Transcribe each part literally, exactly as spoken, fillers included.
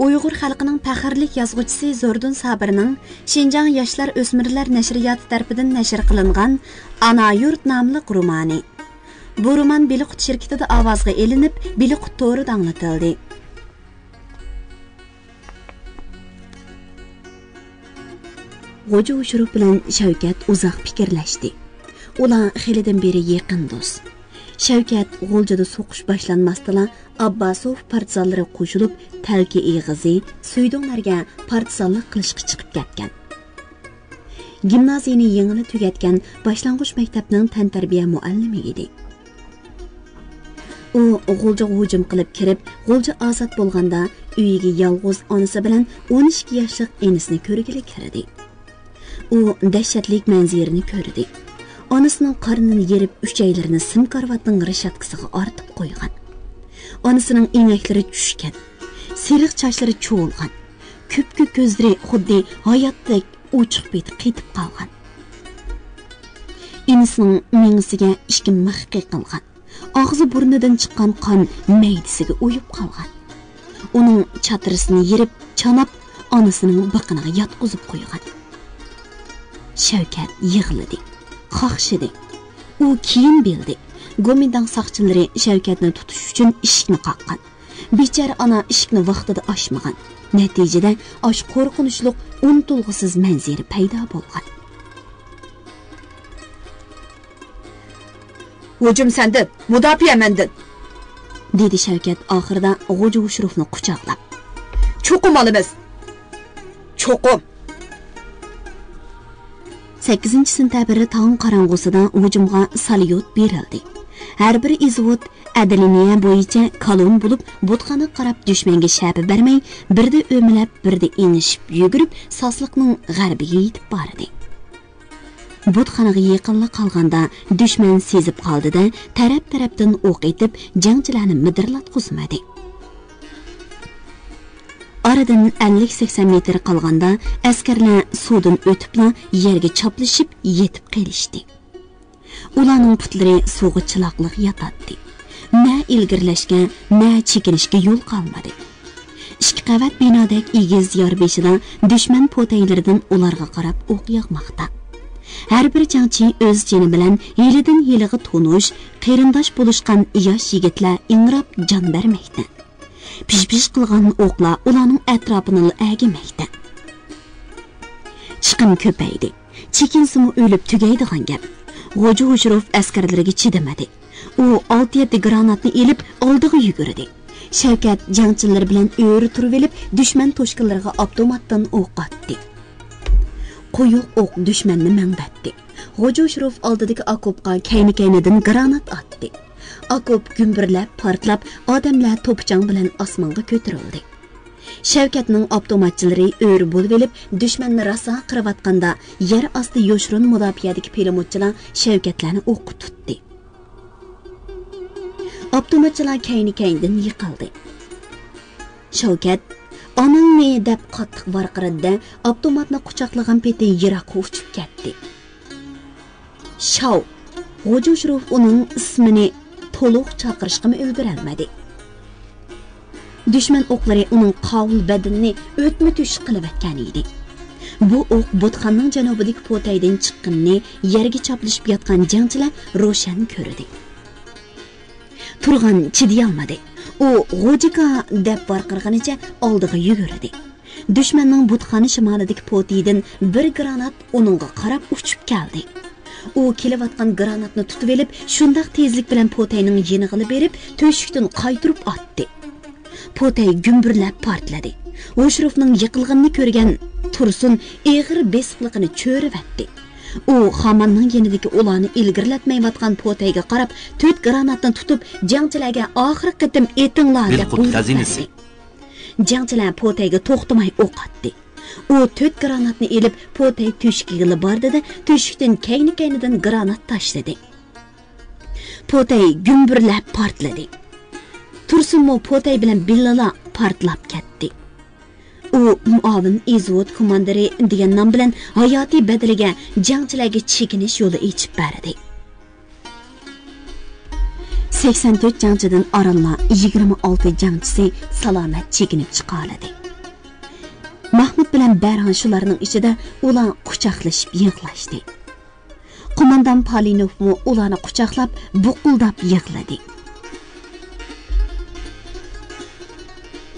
ئۇيغۇر خەلقىنىڭ پەخىرلىك يازغۇچىسى زوردۇن سابىرنىڭ شىنجاڭ ياشلار ئۆسمۈرلەر نەشرىياتى تەرىپىدىن نەشر قىلىنغان ئانا يۇرت ناملىق رومانى. بۇ رومان بىلىقۇت شىركىتىدە ئاۋازغا ئېلىنىپ، بىلىقۇت تورىدا ئاڭلىتىلدى. غوجا ھوشۇروف بىلەن شەۋكەت ئۇزاق پىكىرلەشتى. ئۇلار خېلىدىن بېرى يېقىن دوست. شەۋكەت غۇلجىدا سوقۇش باشلانماستىلا، ئابباسوف پارتىزانلىرى قوشۇلۇپ، تەلكە ئېغىزى، سۈيدۈڭلەرگە پارتىزانلىق قىلىشقا چىقىپ كەتكەن. گىمنازىيىنى يېڭىلا تۈگەتكەن باشلانغۇچ مەكتەپنىڭ تەنتەربىيە مۇئەللىمى ئىدى. ئۇ غۇلجىغا ھۇجۇم قىلىپ كىرىپ، غۇلجا ئازاد بولغاندا، ئۆيىگە يالغۇز ئانىسى بىلەن ئون ئىككى ياشلىق ئىنىسىنى كۆرگىلى كىردى. ئۇ دەھشەتلىك مەنزىرىنى كۆردى. ئانىسىنىڭ قارنىنى يېرىپ، ئۈچەيلىرىنى سىم كارىۋاتنىڭ رېشاتكىسىغا ئارتىپ قويغان. ئانىسىنىڭ ئېڭەكلىرى چۈشكەن، سېرىق چاچلىرى چۇۋۇلغان، كۆپكۆك كۆزلىرى خۇددى ھاياتتەك ئوچۇق پېتى قېتىپ قالغان. ئىنىسىنىڭ مېڭىسىگە ئىككى مىخ قېقىلغان. ئاغزى بۇرنىدىن چىققان قان مەيدىسىگە ئۇيۇپ قالغان. ئۇنىڭ چاترىسىنى يېرىپ، چاناپ، ئانىسىنىڭ بېقىنىغا ياتقۇزۇپ قويغان. شەۋكەت يىغلىدى، قاقشىدى. ئۇ كېيىن بىلدى. گومىنداڭ ساقچىلىرى شەۋكەتنى تۇتۇش ئۈچۈن ئىشىكنى قاققان. بىچارە ئانا ئىشىكنى ۋاقتىدا ئاچمىغان. نەتىجىدە ئاشۇ قورقۇنچلۇق، ئۇنتۇلغۇسىز مەنزىرە پەيدا بولغان. ھۇجۇم سەندىن، مۇداپىئە مەندىن، دېدى شەۋكەت ئاخىرىدا غوجا ھوشۇروفنى قۇچاقلاپ. چوقۇم ئالىمىز. چوقۇم. سەككىزىنچى سېنتەبىر تاڭ قاراڭغۇسىدا ھۇجۇمغا ساليۇت بېرىلدى. ھەر بىر ئىزۋود ئەدلىنىيە بويىچە كالون بولۇپ، بۇتخانىغا قاراپ دۈشمەنگە شەپە بەرمەي، بىردە ئۆمىلەپ، بىردە ئېڭىشىپ يۈگۈرۈپ، ساسلىقنىڭ غەربىگە يېتىپ باردى. بۇتخانىغا يېقىنلا قالغاندا، دۈشمەن سېزىپ قالدى-دە، تەرەپ-تەرەپتىن ئوق ئېتىپ، جەڭچىلەرنى مىدىرلاتقۇزمىدى. ئارىدىن ئەللىك سەكسەن مېتىر قالغاندا، ئەسكەرلەر سۇدىن ئۆتۈپلا يەرگە چاپلىشىپ يېتىپ قېلىشتى. ئۇلارنىڭ پۇتلىرى سۇغا چىلاقلىق ياتاتتى. نە ئىلگىرىلەشكە، نە چېكىنىشكە يول قالمىدى. ئىككى قەۋەت بىنادەك ئېگىز يار بېشىدا دۈشمەن پوتەيلىرىدىن ئۇلارغا قاراپ ئوق ياغماقتا. ھەر بىر جەڭچى ئۆز جېنى بىلەن ھېلىدىن ھېلىغا تونۇش، قېرىنداش بولۇشقان ياش يىگىتلەر ئىڭراپ جان بەرمەكتە. پىژ-پىژ قىلغان ئوقلار ئۇلارنىڭ ئەتراپىنىلا ئەگىمەكتە. چىقىم كۆپەيدى. چېكىنسىمۇ ئۆلۈپ تۈگەيدىغان گەپ. غوجا ھوشۇروف ئەسكەرلىرىگە چىدىمىدى. ئۇ ئالتە-يەتتە گراناتنى ئېلىپ ئالدىغا يۈگۈردى. شەۋكەت جەڭچىلىرى بىلەن ئۆرە تۇرۇۋېلىپ، دۈشمەن توشقىنلىرىغا ئاپتوماتتىن ئوق ئاتتى. قويۇق ئوق دۈشمەننى مەڭدەتتى. غوجا ھوشۇروف ئالدىدىكى ئاكوپقا كەينى-كەينىدىن گرانات ئاتتى. ئاكوپ گۈمبۈرلەپ، پارتلاپ، ئادەملەر توپا-چاڭ بىلەن ئاسمانغا كۆتۈرۈلدى. شەۋكەتنىڭ ئاپتوماتچىلىرى ئۆرە بولۇۋېلىپ، دۈشمەننى راسا قىرىۋاتقاندا، يەر ئاستى يوشۇرۇن مۇداپىئەدىكى پىلىموتچىلار شەۋكەتلەرنى ئوققا تۇتتى. ئاپتوماتچىلار كەينى-كەينىدىن يىقىلدى. شەۋكەت، «ئاناڭنى!» دەپ قاتتىق ۋارقىرىدى-دە، ئاپتوماتنى قۇچاقلىغان پېتى يىراققا ئۇچۇپ كەتتى. شاۋ! غوجا ھوشۇروف ئۇنىڭ ئىسمىنى تولۇق چاقىرىشقىمۇ ئۈلگۈرەلمىدى. دۈشمەن ئوقلىرى ئۇنىڭ قاۋۇل بەدىنىنى ئۆتمە تۆشۈك قىلىۋەتكەن ئىدى. بۇ ئوق بۇتخانىنىڭ جەنۇبىدىكى پوتەيدىن چىققىنىنى يەرگە چاپلىشىپ ياتقان جەڭچىلەر روشەن كۆردى. تۇرغان چىدىيالمىدى. ئۇ «غوجىكا» دەپ ۋارقىرىغىنىچە ئالدىغا يۈگۈردى. دۈشمەننىڭ بۇتخانا شىمالىدىكى پوتىيىدىن بىر گرانات ئۇنىڭغا قاراپ ئۇچۇپ كەلدى. ئۇ كېلىۋاتقان گراناتنى تۇتۇۋېلىپ، شۇنداق تېزلىك بىلەن پوتەينىڭ يېنىغىلا بېرىپ، تۆشۈكتىن قايتۇرۇپ ئاتتى. پوتەي گۈمبۈرلەپ پارتلىدى. ھوشۇروفنىڭ يىقىلغىنىنى كۆرگەن تۇرسۇن ئېغىر بېسىقلىقىنى چۆرۈۋەتتى. ئۇ خاماننىڭ يېنىدىكى ئۇلارنى ئىلگىرىلەتمەيۋاتقان پوتەيگە قاراپ، تۆت گراناتنى تۇتۇپ، جەڭچىلەرگە «ئاخىرقى قېتىم ئېتىڭلار» دەپ بۇيرۇق بەردى. جەڭچىلەر پوتەيگە توختىماي ئوق ئاتتى. ئۇ تۆت گراناتنى ئېلىپ، پوتەي تۆشۈكىگىلا باردى-دە، تۆشۈكتىن كەينى-كەينىدىن گرانات تاشلىدى. پوتەي گۈمبۈرلەپ پارتلىدى. تۇرسۇنمۇ پوتەي بىلەن بىللىلا پارتلاپ كەتتى. ئۇ مۇئاۋىن ئىزۋود كوماندىرى دېگەن نام بىلەن ھاياتىي بەدىلىگە جەڭچىلەرگە چېكىنىش يولى ئېچىپ بەردى. سەكسەن تۆت جەڭچىدىن ئارانلا يىگىرمە ئالتە جەڭچىسى سالامەت چېكىنىپ چىقالىدى. بىلەن بەرھان شۇلارنىڭ ئىچىدە ئۇلار قۇچاقلىشىپ يىغلاشتى. قوماندان پالىنوفمۇ ئۇلارنى قۇچاقلاپ، بۇقۇلداپ يىغلىدى.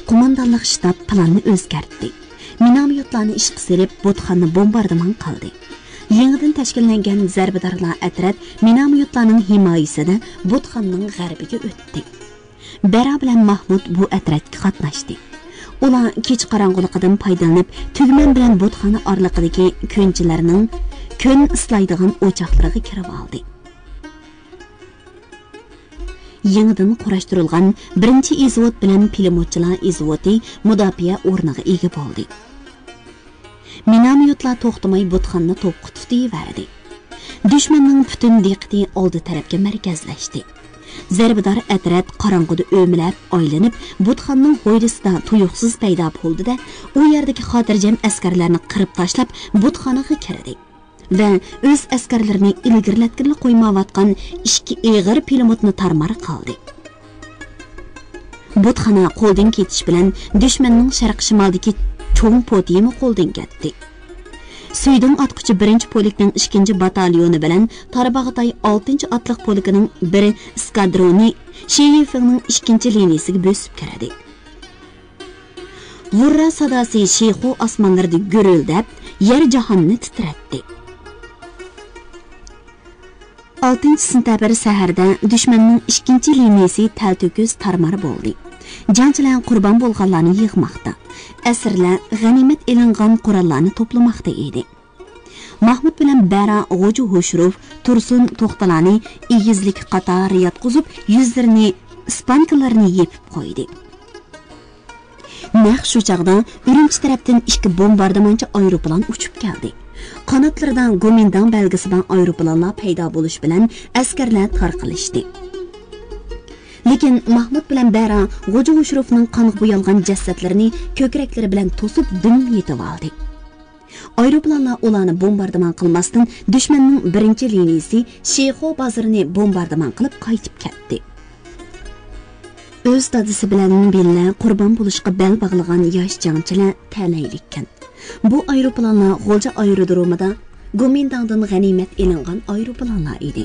قوماندانلىق شتاب پىلاننى ئۆزگەرتتى. مىناميوتلارنى ئىشقا سېلىپ، بۇتخانىنى بومباردىمان قىلدى. يېڭىدىن تەشكىللەنگەن زەربىدارلار ئەترەت مىناميوتلارنىڭ ھىمايىسىدە بۇتخانىنىڭ غەربىگە ئۆتتى. بەرا بىلەن ماھمۇت بۇ ئەترەتكە قاتناشتى. ئۇلار كېچە قاراڭغۇلۇقىدىن پايدىلىنىپ، تۈگمەن بىلەن بۇتخانا ئارىلىقىدىكى كۆنچىلەرنىڭ كۆن ئىسلايدىغان ئوچاقلىرىغا كىرىۋالدى. يېڭىدىن قۇراشتۇرۇلغان بىرىنچى ئىزۋوت بىلەن پىلىموتچىلار ئىزۋوتى مۇداپىئە ئورنىغا ئىگە بولدى. مىناميوتلار توختىماي بۇتخانىنى توپقا تۇتۇۋەردى. دۈشمەننىڭ پۈتۈن دىققىتى ئالدى تەرەپكە مەركەزلەشتى. زەربىدار ئەترەت قاراڭغۇدا ئۆمىلەپ ئايلىنىپ، بۇتخانىنىڭ ھويلىسىدا تۇيۇقسىز پەيدا بولدى-دە، ئۇ يەردىكى خاتىرجەم ئەسكەرلەرنى قىرىپ تاشلاپ، بۇتخانىغا كىردى ۋە ئۆز ئەسكەرلىرىنى ئىلگىرىلەتكىلى قويمايۋاتقان ئىككى ئېغىر پىلىموتنى تارمار قىلدى. بۇتخانا قولدىن كېتىش بىلەن، دۈشمەننىڭ شەرقىي شىمالدىكى چوڭ پوتىيىمۇ قولدىن كەتتى. سۈيدۈڭ ئاتقۇچى بىرىنچى پولكنىڭ ئىككىنچى باتاليونى بىلەن تارباغاتاي ئالتىنچى ئاتلىق پولكىنىڭ بىر ئىسكادرونى شى يىفېڭنىڭ ئىككىنچى لىنىيىسىگە بۆسۈپ كىردى. ۋۇررا ساداسى شىخۇ ئاسمانلىرىدا گۈرۈلدەپ، يەر جاھاننى تىترەتتى. ئالتىنچى سېنتەبىر سەھەردە دۈشمەننىڭ ئىككىنچى لىنىيىسى تەلتۆكۈس تارمار بولدى. جەڭچىلەر قۇربان بولغانلارنى يىغماقتا، ئەسىرلەر غەنىيمەت ئېلىنغان قوراللارنى توپلىماقتا ئىدى. ماھمۇت بىلەن بەرا غوجا ھوشۇروف، تۇرسۇن توختىلارنى ئېگىزلىككە قاتار ياتقۇزۇپ، يۈزلىرىنى، ئىسپانكىلىرىنى يېپىپ قويدى. نەق شۇ چاغدا ئۈرۈمچى تەرەپتىن ئىككى بومباردىمانچى ئايروپىلان ئۇچۇپ كەلدى. قاناتلىرىدا گومىنداڭ بەلگىسى بار ئايروپىلانلار پەيدا بولۇش بىلەن ئەسكەرلەر تارقىلىشتى. لېكىن ماھمۇت بىلەن بەرا غوجا ھوشۇروفنىڭ قانغا بويالغان جەسەتلىرىنى كۆكرەكلىرى بىلەن توسۇپ دۈم يېتىۋالدى. ئايروپىلانلار ئۇلارنى بومباردىمان قىلماستىن، دۈشمەننىڭ بىرىنچى لىنىيىسى شىخۇ بازىرىنى بومباردىمان قىلىپ قايتىپ كەتتى. ئۆز دادىسى بىلەن بىللە قۇربان بولۇشقا بەل باغلىغان ياش جەڭچىلەر تەلەيلىككەن. بۇ ئايروپىلانلار غۇلجا ئايرودرومىدا گومىنداڭدىن غەنىيمەت ئېلىنغان ئايروپىلانلار ئىدى.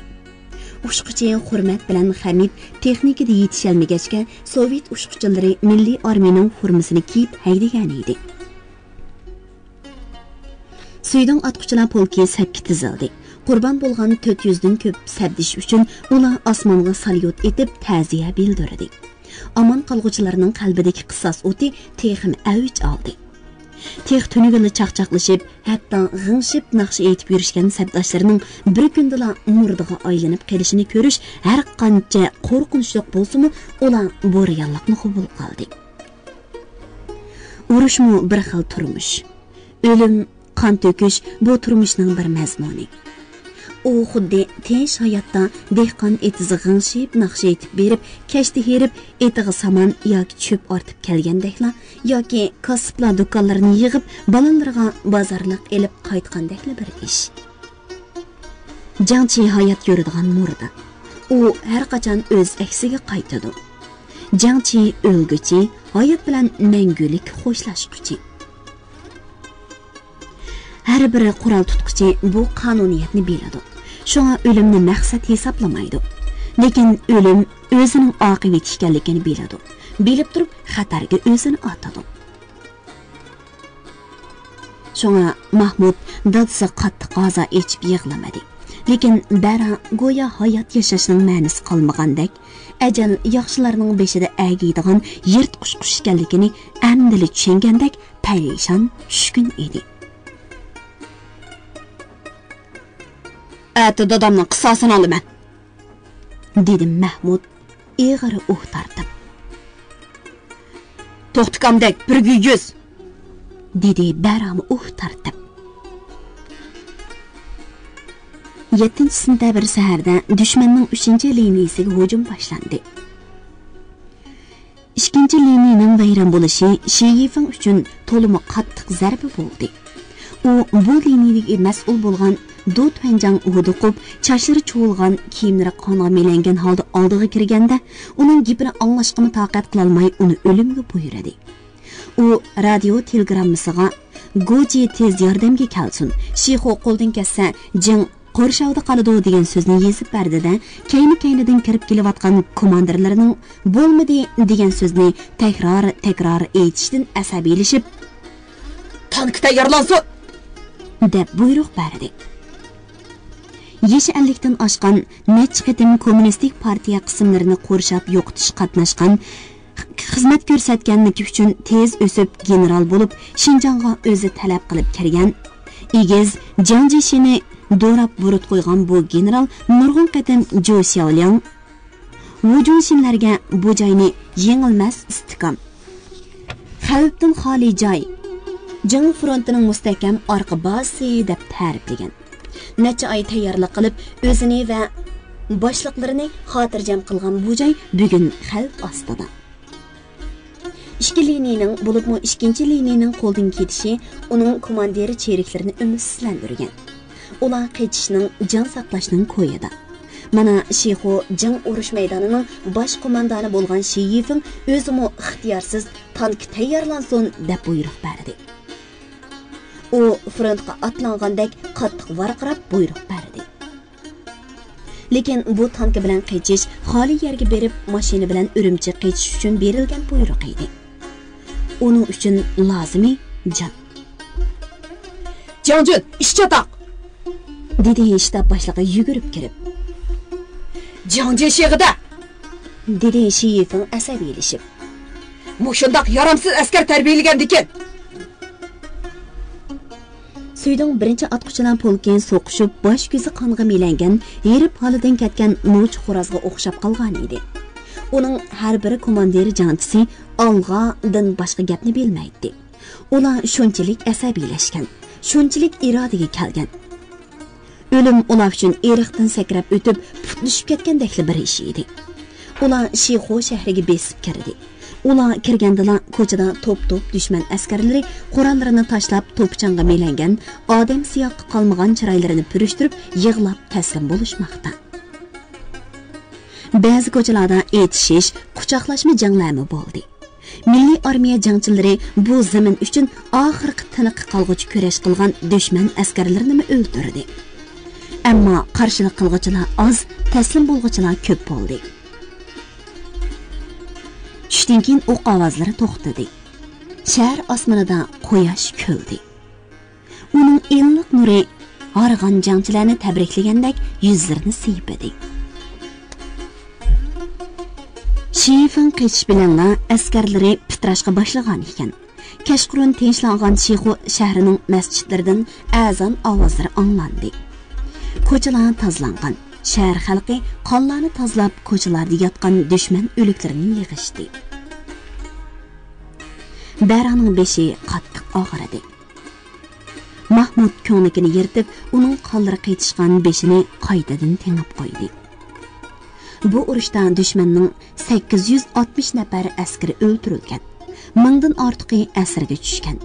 ئۇچقۇچى خۇرمەت بىلەن خەمىت تېخنىكىدا يېتىشەلمىگەچكە، سوۋېت ئۇچقۇچىلىرى مىللىي ئارمىيىنىڭ فورمىسىنى كىيىپ ھەيدىگەن ئىدى. سۈيدۈڭ ئاتقۇچىلار پولكى سەپكە تىزىلدى. قۇربان بولغان تۆت يۈزدىن كۆپ سەپدىشى ئۈچۈن ئۇلار ئاسمانغا ساليۇت ئېتىپ تەزىيە بىلدۈردى. ئامان قالغۇچىلارنىڭ قەلبىدىكى قىساس ئوتى تېخىمۇ ئەۋج ئالدى. تېخى تۈنۈگۈنلا چاقچاقلىشىپ، ھەتتا غىڭشىپ ناخشا ئېيتىپ يۈرۈشكەن سەپداشلىرىنىڭ بىر كۈندىلا مۇردىغا ئايلىنىپ قېلىشىنى كۆرۈش ھەر قانچە قورقۇنچلۇق بولسىمۇ، ئۇلار بۇ رېئاللىقنى قوبۇل قىلدى. ئۇرۇشمۇ بىر خىل تۇرمۇش. ئۆلۈم، قان تۆكۈش بۇ تۇرمۇشنىڭ بىر مەزمۇنى. ئۇ خۇددى تىنچ ھاياتتا دېھقان ئېتىزىغا غىڭشىپ ناخشا ئېيتىپ بېرىپ، كەچتە ھېرىپ ئېتىغا سامان ياكى چۆپ ئارتىپ كەلگەندەكلا، ياكى كاسىپلار دۇكانلىرىنى يىغىپ، بالىلىرىغا بازارلىق ئېلىپ قايتقاندەكلا بىر ئىش. جەڭچى ھايات يۈرىدىغان مۇردا. ئۇ ھەر قاچان ئۆز ئەكسىگە قايتىدۇ. جەڭچى ئۆلگۈچى، ھايات بىلەن مەڭگۈلۈك خوشلاشقۇچى. ھەر بىر قورال تۇتقۇچى بۇ قانۇنىيەتنى بىلىدۇ. شۇڭا ئۆلۈمنى مەقسەت ھېسابلىمايدۇ. لېكىن ئۆلۈم ئۆزىنىڭ ئاقىۋىتى ئىكەنلىكىنى بىلىدۇ. بىلىپ تۇرۇپ خەتەرگە ئۆزىنى ئاتىدۇ. شۇڭا ماھمۇت دادىسىغا قاتتىق ھازا ئېچىپ يىغلىمىدى. لېكىن بەرا گويا ھايات ياشاشنىڭ مەنىسى قالمىغاندەك، ئەجەل ياخشىلارنىڭ بېشىدا ئەگىيدىغان يىرتقۇچ قۇش ئىكەنلىكىنى ئەمدىلا چۈشەنگەندەك پەرىشان، چۈشكۈن ئىدى. ئەتە دادامنىڭ قىساسىنى ئالىمەن، دېدى مەھمۇد ئېغىر ئۇھ تارتىپ. توختى كامدەك بىرگە يۈز، دېدى بەرامۇ ئۇھ تارتىپ. يەتتىنچى سېنتەبىر سەھەردە دۈشمەننىڭ ئۈچىنچى لىنىيىسىگە ھۇجۇم باشلاندى. ئىككىنچى لىنىيىنىڭ ۋەيران بولۇشى شى يىفېڭ ئۈچۈن تولىمۇ قاتتىق زەربە بولدى. ئۇ بۇ لىنىيىگە مەسئۇل بولغان دۇ تۈەنجاڭ ھودۇقۇپ، چاچلىرى چۇۋۇلغان، كىيىملىرى قانغا مىلەنگەن ھالدا ئالدىغا كىرگەندە، ئۇنىڭ گېپىنى ئاڭلاشقىمۇ تاقەت قىلالماي، ئۇنى ئۆلۈمگە بۇيرۇدى. ئۇ رادىيو تېلېگراممىسىغا، گوجى تېز ياردەمگە كەلسۇن، شىخۇ قولدىن كەتسە، جېڭ قورشاۋدا قالىدۇ دېگەن سۆزنى يېزىپ بەردى-دە، كەينى-كەينىدىن كىرىپ كېلىۋاتقان كوماندىرلىرىنىڭ بولمىدى دېگەن سۆزنى تەكرار-تەكرار ئېيتىشتىن ئەسەبىيلىشىپ، تانكا تەييارلانسۇن! دەپ بۇيرۇق بەردى. يېشى ئەللىكتىن ئاشقان، نەچچە قېتىم كوممۇنىستىك پارتىيە قىسىملىرىنى قورشاپ يوقىتىشقا قاتناشقان، خىزمەت كۆرسەتكەنلىكى ئۈچۈن تېز ئۆسۈپ گېنېرال بولۇپ، شىنجاڭغا ئۆزى تەلەپ قىلىپ كىرگەن، ئېگىز جياڭ جيېشىنى دوراپ بۇرۇت قويغان بۇ گېنېرال نۇرغۇن قېتىم جۇ شياۋلياڭ، ۋۇ جۇڭشىنلەرگە بۇ جاينى يېڭىلمەس ئىستىھكام، خەۋپتىن خالىي جاي، جياڭ فرونتىنىڭ مۇستەھكەم ئارقا بازىسى دەپ تەرىپلىگەن. نەچچە ئاي تەييارلىق قىلىپ، ئۆزىنى ۋە باشلىقلىرىنى خاتىرجەم قىلغان بۇ جاي بۈگۈن خەۋپ ئاستىدا. ئىككى لىنىيىنىڭ، بولۇپمۇ ئىككىنچى لىنىيىنىڭ قولدىن كېتىشى ئۇنىڭ كوماندىر چېرىكلىرىنى ئۈمىدسىزلەندۈرگەن. ئۇلار قېچىشنىڭ، جان ساقلاشنىڭ كويىدا. مانا، شىخۇ جېڭ ئۇرۇش مەيدانىنىڭ باش قوماندانى بولغان شى يىفېڭ ئۆزىمۇ ئىختىيارسىز تانكا تەييارلانسۇن دەپ بۇيرۇق بەردى. ئۇ فرونتقا ئاتلانغاندەك قاتتىق ۋارقىراپ بۇيرۇق بەردى. لېكىن بۇ تانكا بىلەن قېچىش خالىي يەرگە بېرىپ، ماشىنا بىلەن ئۈرۈمچى قېچىش ئۈچۈن بېرىلگەن بۇيرۇق ئىدى. ئۇنىڭ ئۈچۈن لازىمى جان. جياڭجۈن، ئىش چاتاق! دېدى شتاب باشلىقى يۈگۈرۈپ كىرىپ. جياڭجيې شېغىدە! دېدى شى يىفېڭ ئەسەبىيلىشىپ. مۇشۇنداق يارامسىز ئەسكەر تەربىيەلىگەندىكىن! سۈيدۈڭ بىرىنچى ئاتقۇچىلار پولكى سوقۇشۇپ، باش كۆزى قانغا مىلەنگەن، ھېرىپ ھالىدىن كەتكەن نوچى خورازغا ئوخشاپ قالغان ئىدى. ئۇنىڭ ھەر بىر كوماندىر جەڭچىسى ئالغادىن باشقا گەپنى بىلمەيتتى. ئۇلار شۇنچىلىك ئەسەبىيلەشكەن، شۇنچىلىك ئىرادىگە كەلگەن. ئۆلۈم ئۇلار ئۈچۈن ئېرىقتىن سەكرەپ ئۆتۈپ، پۇت دۈشۈپ كەتكەندەكلا بىر ئىش ئىدى. ئۇلار شىخۇ شەھىرىگە بېسىپ كىردى. ئۇلار كىرگەندىلا، كوچىدا توپ-توپ دۈشمەن ئەسكەرلىرى قوراللىرىنى تاشلاپ، توپا-چاڭغا مىلەنگەن، ئادەم سىياقى قالمىغان چىرايلىرىنى پۈرۈشتۈرۈپ، يىغلاپ تەسلىم بولۇشماقتا. بەزى كوچىلاردا ئېتىشىش، قۇچاقلاشما جەڭلەرمۇ بولدى. مىللىي ئارمىيە جەڭچىلىرى بۇ زېمىن ئۈچۈن ئاخىرقى تىنىققا قالغۇچە كۈرەش قىلغان دۈشمەن ئەسكەرلىرىنىمۇ ئۆلتۈردى. ئەمما قارشىلىق قىلغۇچىلار ئاز، تەسلىم بولغۇچىلار كۆپ بولدى. چۈشتىن كېيىن ئوق ئاۋازلىرى توختىدى. شەھەر ئاسمىنىدا قۇياش كۈلدى. ئۇنىڭ ئىللىق نۇرى ھارغان جەڭچىلەرنى تەبرىكلىگەندەك يۈزلىرىنى سىيپىدى. شى يىفېڭ قېچىش بىلەنلا ئەسكەرلىرى پىتىراشقا باشلىغان ئىكەن. كەچقۇرۇن تىنچلانغان شىخۇ شەھىرىنىڭ مەسچىتلىرىدىن ئەزان ئاۋازلىرى ئاڭلاندى. كوچىلار تازىلانغان. شەھەر خەلقى قانلارنى تازىلاپ، كوچىلاردا ياتقان دۈشمەن ئۆلۈكلىرىنى يىغىشتى. بەرانىڭ بېشى قاتتىق ئاغرىدى. ماھمۇت كۆڭلىكىنى يىرتىپ، ئۇنىڭ قانلىرى قېتىشقان بېشىنى قايتىدىن تېڭىپ قويدى. بۇ ئۇرۇشتا دۈشمەننىڭ سەككىز يۈز ئاتمىش نەپەر ئەسكىرى ئۆلتۈرۈلگەن، مىڭدىن ئارتۇقى ئەسىرگە چۈشكەن،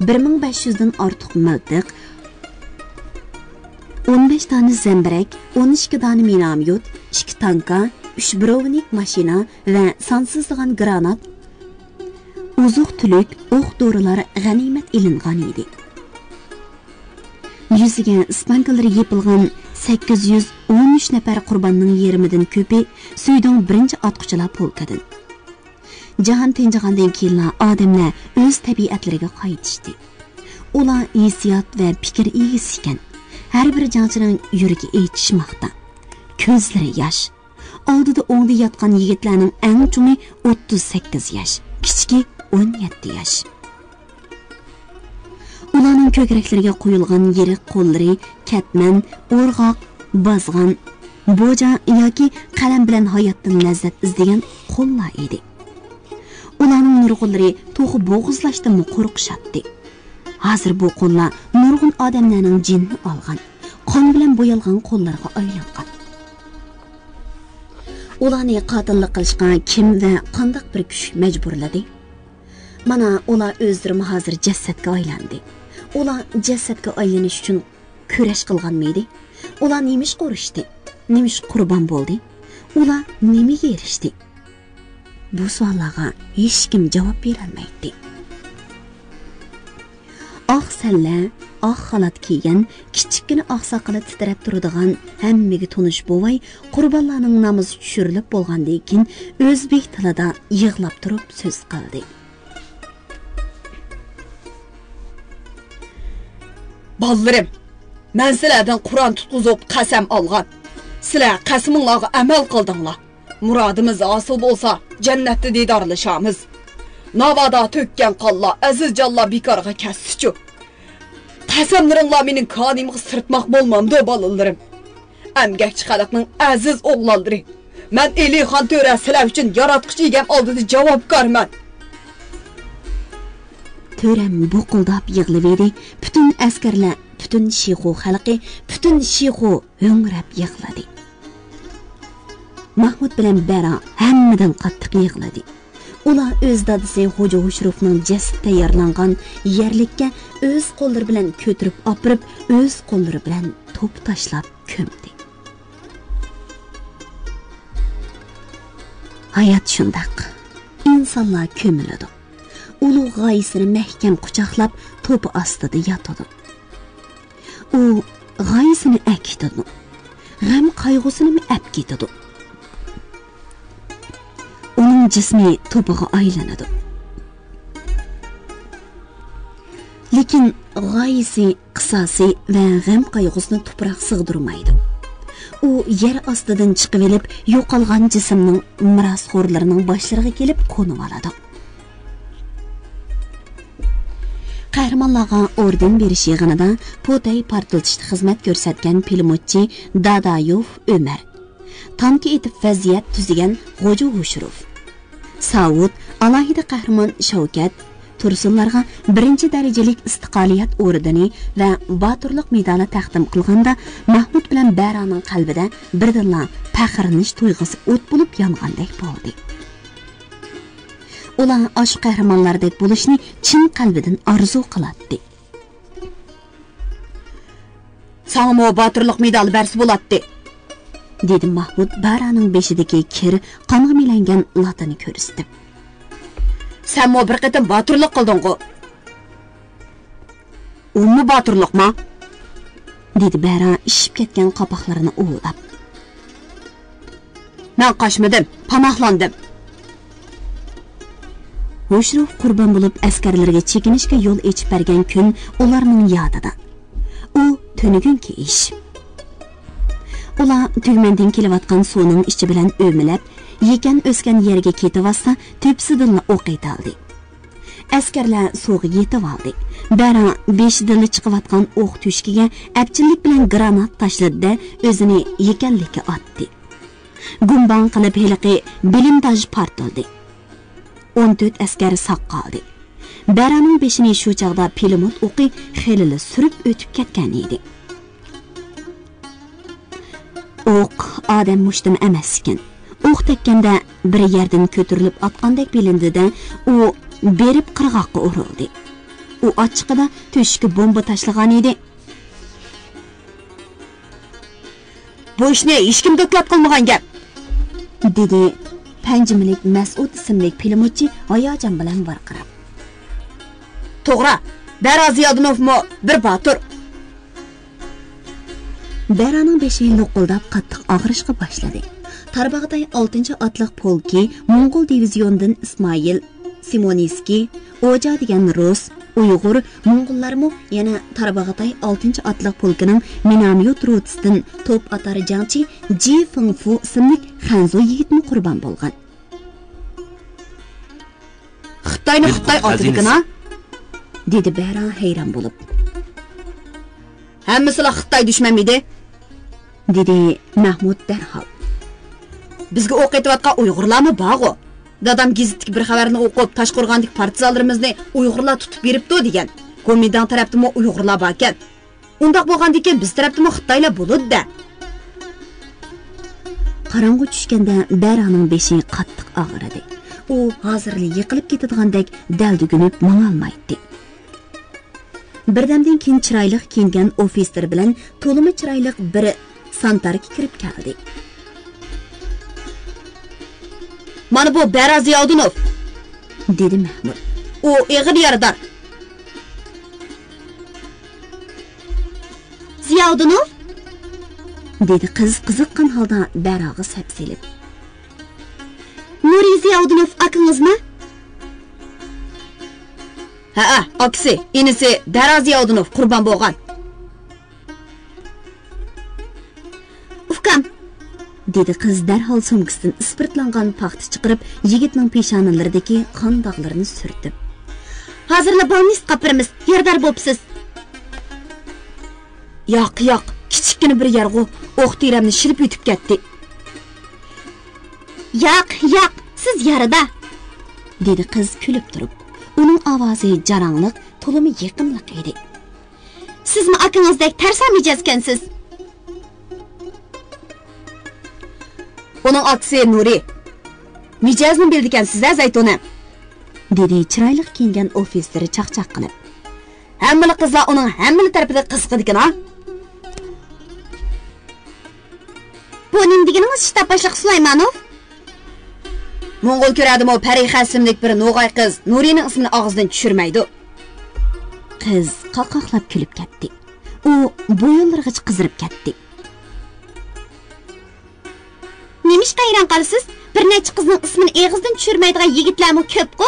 بىر مىڭ بەش يۈزدىن ئارتۇق مىلتىق، ئون بەش دانە زەمبىرەك، ئون ئىككى دانە مىنوميوت، ئىككى تانكا، ئۈچ بروۋنىك ماشىنا ۋە سانسىزلىغان گرانات، ئوزۇق-تۈلۈك، ئوق-دورىلار غەنىيمەت ئېلىنغان ئىدى. يۈزىگە ئىسپانكىلىرى يېپىلغان سەككىز يۈز ئون ئۈچ نەپەر قۇرباننىڭ يېرىمىدىن كۆپى سۈيدۈڭ بىرىنچى ئاتقۇچىلار پولكىدىن. جاھان تىنجىغاندىن كېيىنلا ئادەملەر ئۆز تەبىئەتلىرىگە قايتىشتى. ئۇلار ھېسسىيات ۋە پىكىر ئىگىسى ئىكەن. ھەر بىر جەڭچىنىڭ يۈرىكى ئېچىشماقتا. كۆزلىرى ياش. ئالدىدا ئوڭدا ياتقان يىگىتلەرنىڭ ئەڭ چوڭى ئوتتۇز سەككىز ياش، كىچىكى ئون يەتتە ياش. ئۇلارنىڭ كۆكرەكلىرىگە قويۇلغان يىرىق قوللىرى كەتمەن، ئورغاق، بازغان، بوجا ياكى قەلەم بىلەن ھاياتتىن لەززەت ئىزدىگەن قوللار ئىدى. ئۇلارنىڭ نۇرغۇنلىرى توخۇ بوغۇزلاشتىنمۇ قورقۇشاتتى. ھازىر بۇ قوللار نۇرغۇن ئادەملەرنىڭ جېنىنى ئالغان، قان بىلەن بويالغان قوللارغا ئايلانغان. ئۇلارنى قاتىللىق قىلىشقا كىم ۋە قانداق بىر كۈچ مەجبۇرلىدى؟ مانا، ئۇلار ئۆزلىرىمۇ ھازىر جەسەتكە ئايلاندى. ئۇلار جەسەتكە ئايلىنىش ئۈچۈن كۈرەش قىلغانمىدى؟ ئۇلار نېمىشقا ئۇرۇشتى؟ نېمىشقا قۇربان بولدى؟ ئۇلار نېمىگە ئېرىشتى؟ بۇ سوئاللارغا ھېچكىم جاۋاب بېرەلمەيتتى. ئاق سەللە، ئاق خالات كىيگەن، كىچىككىنە ئاق ساقىلى تىترەپ تۇرىدىغان، ھەممىگە تونۇش بوۋاي قۇربانلارنىڭ نامىزى چۈشۈرۈلۈپ بولغاندىن كېيىن ئۆزبېك تىلىدا يىغلاپ تۇرۇپ سۆز قىلدى. بالىلىرىم، مەن سىلەردىن قۇرئان تۇتقۇزۇپ قەسەم ئالغان. سىلەر قەسىمىڭلارغا ئەمەل قىلدىڭلار. مۇرادىمىز ھاسىل بولسا، جەننەتتە دىدارلىشارمىز. ناۋادا تۆككەن قانلار، ئەزىز جانلار بىكارغا كەتسىچۇ؟ قەسەملىرىڭلار مېنىڭ كانىيىمغا سىرتماق بولمامدۇ، بالىلىرىم؟ ئەمگەكچى خەلقنىڭ ئەزىز ئوغلانلىرى، مەن ئېلىخان تۆرە سىلەر ئۈچۈن ياراتقۇچى ئىگەم ئالدىدا جاۋابكارمەن. تۆرەم بۇقۇلداپ يىغلىۋىدى. پۈتۈن ئەسكەرلەر، پۈتۈن شىخۇ خەلقى، پۈتۈن شىخۇ ھۆڭرەپ يىغلىدى. ماھمۇت بىلەن بەرا ھەممىدىن قاتتىق يىغلىدى. ئۇلار ئۆز دادىسى خوجا ھوشۇروفنىڭ جەسىتى تەييارلانغان يەرلىككە ئۆز قوللىرى بىلەن كۆتۈرۈپ ئاپىرىپ، ئۆز قوللىرى بىلەن توپا تاشلاپ كۆمدى. ھايات شۇنداق. ئىنسانلار كۆمۈلىدۇ. ئۇلۇغ غايىسىنى مەھكەم قۇچاقلاپ، توپا ئاستىدا ياتىدۇ. ئۇ غايىسىنى ئەكېتىدۇ. غەم قايغۇسىنىمۇ ئەپ كېتىدۇ. ئۇنىڭ جىسمى توپىغا ئايلىنىدۇ. لېكىن غايىسى، قىساسى ۋە غەم قايغۇسىنى تۇپراق سىغدۇرمايدۇ. ئۇ يەر ئاستىدىن چىقىۋېلىپ، يوقالغان جىسىمنىڭ مىراسخورلىرىنىڭ باشلىرىغا كېلىپ قونۇۋالىدۇ. قەھرىمانلارغا ئوردېن بېرىش يىغىنىدا پوتەي پارتلىتىشتا خىزمەت كۆرسەتكەن پىلىموتچى دادايوف ئۆمەر، تانكا ئېتىپ ۋەزىيەت تۈزىگەن غوجا ھوشۇروف، ساۋۇت، ئالاھىدە قەھرىمان شەۋكەت تۇرسۇنلارغا بىرىنچى دەرىجىلىك ئىستىقلالىيەت ئوردېنى ۋە باتۇرلۇق مېدالى تەقدىم قىلغاندا، مەھمۇت بىلەن بەرانىڭ قەلبىدە بىردىنلا پەخىرلىنىش تۇيغۇسى ئوت بولۇپ يانغاندەك بولدى. ئۇلار ئاشۇ قەھرىمانلاردەك بولۇشنى چىن قەلبىدىن ئارزۇ قىلاتتى. ساڭىمۇ باتۇرلۇق مېدالى بەرسە بولاتتى، دېدى مەھمۇت بەرانىڭ بېشىدىكى كىر، قانغا مىلەنگەن لاتىنى كۆرسىتىپ. سەنمۇ بىر قېتىم باتۇرلۇق قىلدىڭغۇ؟ ئۇمۇ باتۇرلۇقما؟ دېدى بەرا ئىششىپ كەتكەن قاپاقلىرىنى ئۇۋىلاپ. مەن قاچمىدىم، پاناھلاندىم. ھوشۇروف قۇربان بولۇپ ئەسكەرلىرىگە چېكىنىشكە يول ئېچىپ بەرگەن كۈن ئۇلارنىڭ يادىدا. ئۇ تۈنۈگۈنكى ئىش. ئۇلار تۈگمەندىن كېلىۋاتقان سۇنىڭ ئىچى بىلەن ئۆمىلەپ، يېكەن ئۆسكەن يەرگە كېتىۋاتسا، تۆپىسىدىنلا ئوق ئېتىلدى. ئەسكەرلەر سۇغا يېتىۋالدى. بەرا بېشىدىنلا چىقىۋاتقان ئوق تۆشۈكىگە ئەپچىللىك بىلەن گرانات تاشلىدى-دە، ئۆزىنى يېكەنلىككە ئاتتى. گۇمباڭ قىلىپ ھېلىقى بلىنداژ پارتلىدى. ئون تۆت ئەسكەر ساق قالدى. بەرانىڭ بېشىنى شۇ چاغدا پىلىموت ئوقى خېلىلا سۈرۈپ ئۆتۈپ كەتكەن ئىدى. ئوق ئادەم مۇشتىمۇ ئەمەس ئىكەن. ئوق تەگكەندە بىر يەردىن كۆتۈرۈلۈپ ئاتقاندەك بىلىندى-دە، ئۇ بېرىپ قىرغاققا ئۇرۇلدى. ئۇ ئاچچىقىدا تۆشۈككە بومبا تاشلىغان ئىدى. بۇ ئىشنى ھېچكىم دوكلات قىلمىغان گەپ، دېدى پەنجىمىلىك مەسئۇد ئىسىملىك پىلىموتچى ھاياجان بىلەن ۋارقىراپ. توغرا، بەرا زىيادىنوفمۇ بىر باتۇر. بەرانىڭ بېشى لوققۇلداپ قاتتىق ئاغرىشقا باشلىدى. تارباغاتاي ئالتىنچى ئاتلىق پولكى موڭغۇل دىۋىزىيونىدىن ئىسمائىل سىمونىسكىي، ئوجا دېگەن رۇس، ئۇيغۇر، موڭغۇللارمۇ، يەنە تارباغاتاي ئالتىنچى ئاتلىق پولكىنىڭ مىناميوت روتىسىدىن توپ ئاتار جەڭچى جى فېڭفۇ ئىسىملىك خەنزۇ يىگىتمۇ قۇربان بولغان. خىتاينى خىتاي ئاتىدىكىنا؟ دېدى بەرا ھەيران بولۇپ. ھەممىسىلا خىتاي دۈشمەنمىدى؟ دېدى مەھمۇد دەرھال. بىزگە ئوق ئېتىۋاتقان ئۇيغۇرلارمۇ بارغۇ. دادام گېزىتتىكى بىر خەۋەرنى ئوقۇپ، تاشقورغاندىكى پارتىزانلىرىمىزنى ئۇيغۇرلار تۇتۇپ بېرىپتۇ دېگەن. گومىنداڭ تەرەپتىمۇ ئۇيغۇرلار باركەن. ئۇنداق بولغاندىكىن بىز تەرەپتىمۇ خىتايلار بولىدۇ-دە. قاراڭغۇ چۈشكەندە بەرانىڭ بېشى قاتتىق ئاغرىدى. ئۇ ھازىرلا يىقىلىپ كېتىدىغاندەك دەلدۈگۈنۈپ ماڭالمايتتى. بىردەمدىن كېيىن چىرايلىق كىيىنگەن ئوفىتسېر بىلەن تولىمۇ چىرايلىق بىر سانتاركا كىرىپ كەلدى. مانا بۇ بەرا زىياۋدۇنوف، دېدى مەھمۇد. ئۇ ئېغىر يارىدار. زىياۋۇدۇنوف؟ دېدى قىز قىزىققان ھالدا بەراغا سەپسېلىپ. نۇرى زىياۋۇدۇنوف ئاكىڭىزمۇ؟ ھەئە، ئاكىسى، ئىنىسى دەرا زىياۋۇدۇنوف قۇربان بولغان. ئۇكام، دېدى قىز دەرھال سومكىسىدىن ئىسپىرتلانغان پاختا چىقىرىپ، يىگىتنىڭ پېشانىلىرىدىكى قان داغلىرىنى سۈرتۈپ. ھازىرلا بالنىستقا ئاپىرىمىز، يارىدار بوپسىز. ياق، ياق، كىچىككىنە بىر يارغۇ، ئوق تېرەمنى شىلىپ ئۆتۈپ كەتتى. ياق، ياق، سىز يارىدار، دېدى قىز كۈلۈپ تۇرۇپ. ئۇنىڭ ئاۋازى جاراڭلىق، تولىمۇ يېقىملىق ئىدى. سىزمۇ ئاكىڭىزدەك تەرسا مىجەزكەنسىز. ئۇنىڭ ئاكىسى نۇرى. مىجەزنى بىلىدىكەنسىز-ھە، زەيتۇنەم، دېدى چىرايلىق كىيىنگەن ئوفىتسېر چاقچاق قىلىپ. ھەممىلا قىزلار ئۇنىڭ ھەممىلا تەرىپىدە قىزىقىدىكەن-ھا. بۇ نېمە دېگىنىڭىز، شتاب باشلىقى سۇلايمانوف؟ موڭغۇل كۆرەدىمۇ پەرىخە ئىسىملىك بىر نوغاي قىز نۇرىنىڭ ئىسمىنى ئاغزىدىن چۈشۈرمەيدۇ. قىز قاقاقلاپ كۈلۈپ كەتتى. ئۇ بويۇنلىرىغىچە قىزىرىپ كەتتى. نېمىشقا ھەيران قالىسىز؟ بىر نەچچە قىزنىڭ ئىسمىنى ئېغىزدىن چۈشۈرمەيدىغان يىگىتلەرمۇ كۆپقۇ.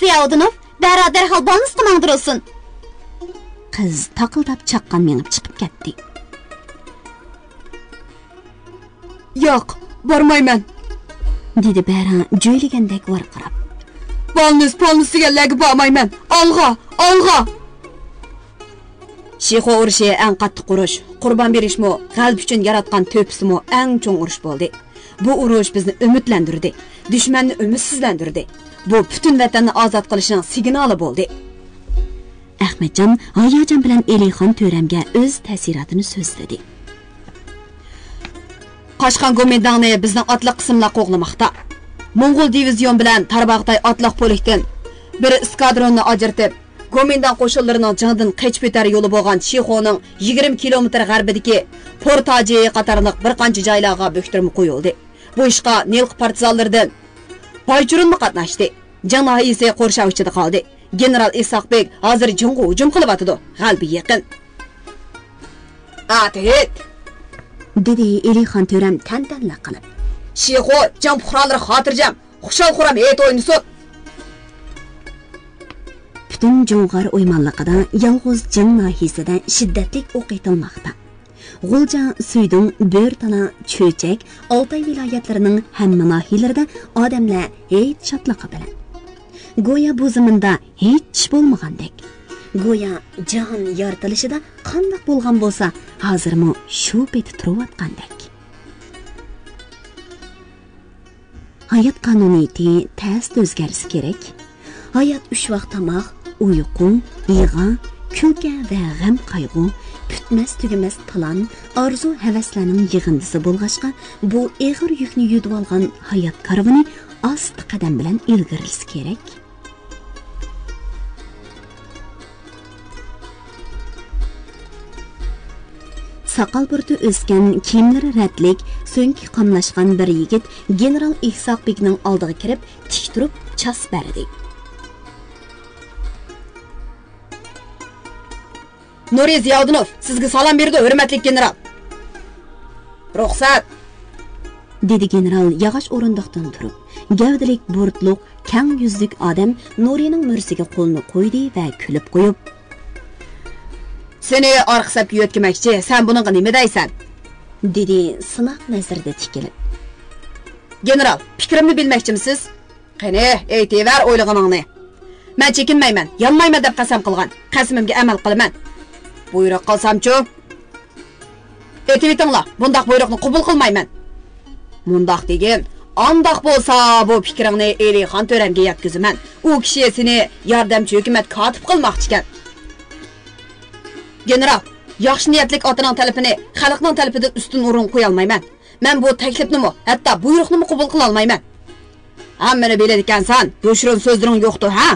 زىياۋۇدۇنوف، دەرھال، دەرھال بالنىستقا ماڭدۇرۇلسۇن. قىز تاقىلداپ چاققان مېڭىپ چىقىپ كەتتى. ياق، بارمايمەن، دېدى بەرا جۆيلىگەندەك ۋارقىراپ. بالنىس، بالنىس دېگەنلەرگە بارمايمەن. ئالغا، ئالغا! شىخۇ ئۇرۇشى ئەڭ قاتتىق ئۇرۇش، قۇربان بېرىشمۇ، غەلىبە ئۈچۈن ياراتقان تۆھپىسىمۇ ئەڭ چوڭ ئۇرۇش بولدى. بۇ ئۇرۇش بىزنى ئۈمىدلەندۈردى، دۈشمەننى ئۈمىدسىزلەندۈردى. بۇ پۈتۈن ۋەتەننى ئازاد قىلىشنىڭ سىگنالى بولدى. ئەخمەتجان ھاياجان بىلەن ئېلىخان تۆرەمگە ئۆز تەسىراتىنى سۆزلىدى. قاشقان گومىنداڭنى بىزنىڭ ئاتلىق قىسىملار قوغلىماقتا. موڭغۇل دىۋىزىيون بىلەن تارباغاتاي ئاتلىق پولكتىن بىر ئېسكادروننى ئاجرىتىپ، گومىنداڭ قوشۇنلىرىنىڭ جېڭىدىن قېچىپ ئۆتەر يولى بولغان شىخۇنىڭ يىگىرمە كىلومېتىر غەربىدىكى پورتاجى قاتارلىق بىر قانچە جايلارغا بۆكتۈرمە قويۇلدى. بۇ ئىشقا نىلقا پارتىزانلىرىدىن بايچۇرۇنمۇ قاتناشتى. جېڭ ناھىيىسى قورشاۋ ئىچىدە قالدى. گېنېرال ئىسھاق بېگ ھازىر جېڭغا ھۇجۇم قىلىۋاتىدۇ. غەلىبە يېقىن. ئاتېت! دېدى ئېلىخان تۆرەم تەنتەنىلىك قىلىپ. شىخۇ جېڭ پۇقرالىرى خاتىرجەم، خۇشال-خۇرام ھېيت ئوينىسۇن! پۈتۈن جۇڭغار ئويمانلىقىدا يالغۇز جېڭ ناھىيىسىدە شىددەتلىك ئوق ئېتىلماقتا. غۇلجا، سۈيدۈڭ، بۆرتالا، چۆچەك، ئالتاي ۋىلايەتلىرىنىڭ ھەممە ناھىيىلىرىدە ئادەملەر ھېيت شادلىقى بىلەن. گويا بۇ زېمىندا ھېچ ئىش بولمىغاندەك. گويا جاھان يارىتىلىشىدا قانداق بولغان بولسا، ھازىرمۇ شۇ پېتى تۇرۇۋاتقاندەك. ھايات قانۇنىيىتى تەستە ئۆزگەرسە كېرەك. ھايات ئۈچ ۋاق تاماق، ئۇيقۇ، يىغا، كۈلكە ۋە غەم-قايغۇ، پۈتمەس-تۈگىمەس پىلان، ئارزۇ-ھەۋەسلەرنىڭ يىغىندىسى بولغاچقا، بۇ ئېغىر يۈكنى يۈدۈۋالغان ھايات كارۋىنى ئاستا قەدەم بىلەن ئىلگىرىلىسە كېرەك. ساقال بۇرۇتى ئۆسكەن، كىيىملىرى رەتلىك، سۆڭىكى قاملاشقان بىر يىگىت گېنېرال ئىسھاق بېگنىڭ ئالدىغا كىرىپ، تىك تۇرۇپ چاس بەردى. نۇرى زىياۋۇدۇنوف، سىزگە سالام بېرىدۇ، ھۆرمەتلىك گېنېرال! رۇخسەت! دېدى گېنېرال ياغاچ ئورۇندۇقتىن تۇرۇپ. گەۋدىلىك، بۇرۇتلۇق، كەڭ يۈزلۈك ئادەم نۇرىنىڭ مۈرىسىگە قولىنى قويدى ۋە كۈلۈپ قويۇپ، سېنى ئارقا سەپكە يۆتكىمەكچى، سەن بۇنىڭغا نېمە دەيسەن؟ دېدى سىناق نەزىرىدە تىكىلىپ. گېنېرال، پىكرىمنى بىلمەكچىمسىز؟ قېنى، ئېيتىۋەر ئويلىغىنىڭنى. مەن چېكىنمەيمەن، يانمايمەن دەپ قەسەم قىلغان. قەسىمىمگە ئەمەل قىلىمەن. بۇيرۇق قىلسامچۇ؟ ئېتىۋېتىڭلار، بۇنداق بۇيرۇقنى قوبۇل قىلمايمەن. مۇنداق دېگىن، ئانداق بولسا بۇ پىكرىڭنى ئېلىخان تۆرەمگە يەتكۈزىمەن. ئۇ كىشى سېنى ياردەمچى ھۆكۈمەت كاتىپى قىلماقچىكەن. گېنېرال، ياخشى نىيەتلىك ئاتىنىڭ تەلىپىنى خەلقنىڭ تەلىپىدىن ئۈستۈن ئورۇنغا قويالمايمەن. مەن بۇ تەكلىپنىمۇ، ھەتتا بۇيرۇقنىمۇ قوبۇل قىلالمايمەن. ھەممىنى بىلىدىكەنسەن، يوشۇرۇن سۆزلىرىڭ يوقتۇ، ھە؟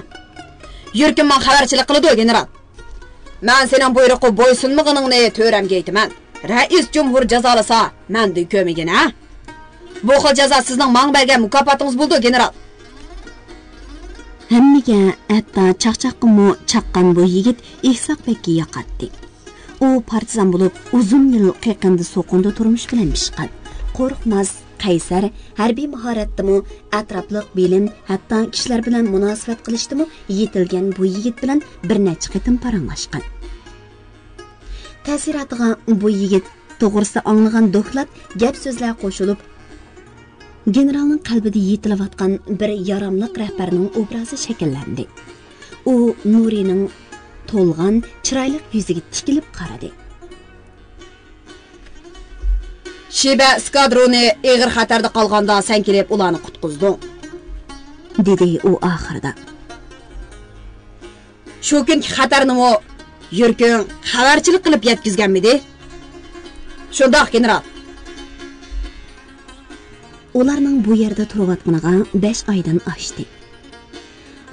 يۈرىكىم ماڭا خەۋەرچىلىك قىلىدۇ، گېنېرال. مەن سېنىڭ بۇيرۇققا بويسۇنمىغىنىڭنى تۆرەمگە ئېيتىمەن. رەئىس جۇمھۇر جازالىسا، مەندىن كۆرمىگىن، ھە؟ بۇ خىل جازا سىزنىڭ ماڭا بەرگەن مۇكاپاتىڭىز بولىدۇ، گېنېرال. ھەممىگە، ھەتتا چاقچاققىمۇ چاققان بۇ يىگىت ئىسھاق بەگكە ياقاتتى. ئۇ پارتىزان بولۇپ، ئۇزۇن يىل قېقىندا-سوقۇندا تۇرمۇش بىلەن پىشقان. قورقماس، قەيسەر، ھەربىي ماھارەتتىمۇ ئەتراپلىق بىلىم، ھەتتا كىشىلەر بىلەن مۇناسىۋەت قىلىشتىمۇ يېتىلگەن بۇ يىگىت بىلەن بىر نەچچە قېتىم پاراڭلاشقان. تەسىراتىغا بۇ يىگىت توغرىسىدا ئاڭلىغان دوكلات، گەپ-سۆزلەر قوشۇلۇپ، گېنېرالنىڭ قەلبىدە يېتىلىۋاتقان بىر ياراملىق رەھبەرنىڭ ئوبرازى شەكىللەندى. ئۇ نۇرىنىڭ تولغان، چىرايلىق يۈزىگە تىكىلىپ قارىدى. شىبە ئىسكادرونى ئېغىر خەتەردە قالغاندا سەن كېلىپ ئۇلارنى قۇتقۇزدۇڭ، دېدى ئۇ ئاخىرىدا. شۇ كۈنكى خەتەرنىمۇ يۈرىكىڭ خەۋەرچىلىك قىلىپ يەتكۈزگەنمىدى؟ شۇنداق، گېنېرال. ئۇلارنىڭ بۇ يەردە تۇرۇۋاتقىنىغا بەش ئايدىن ئاشتى.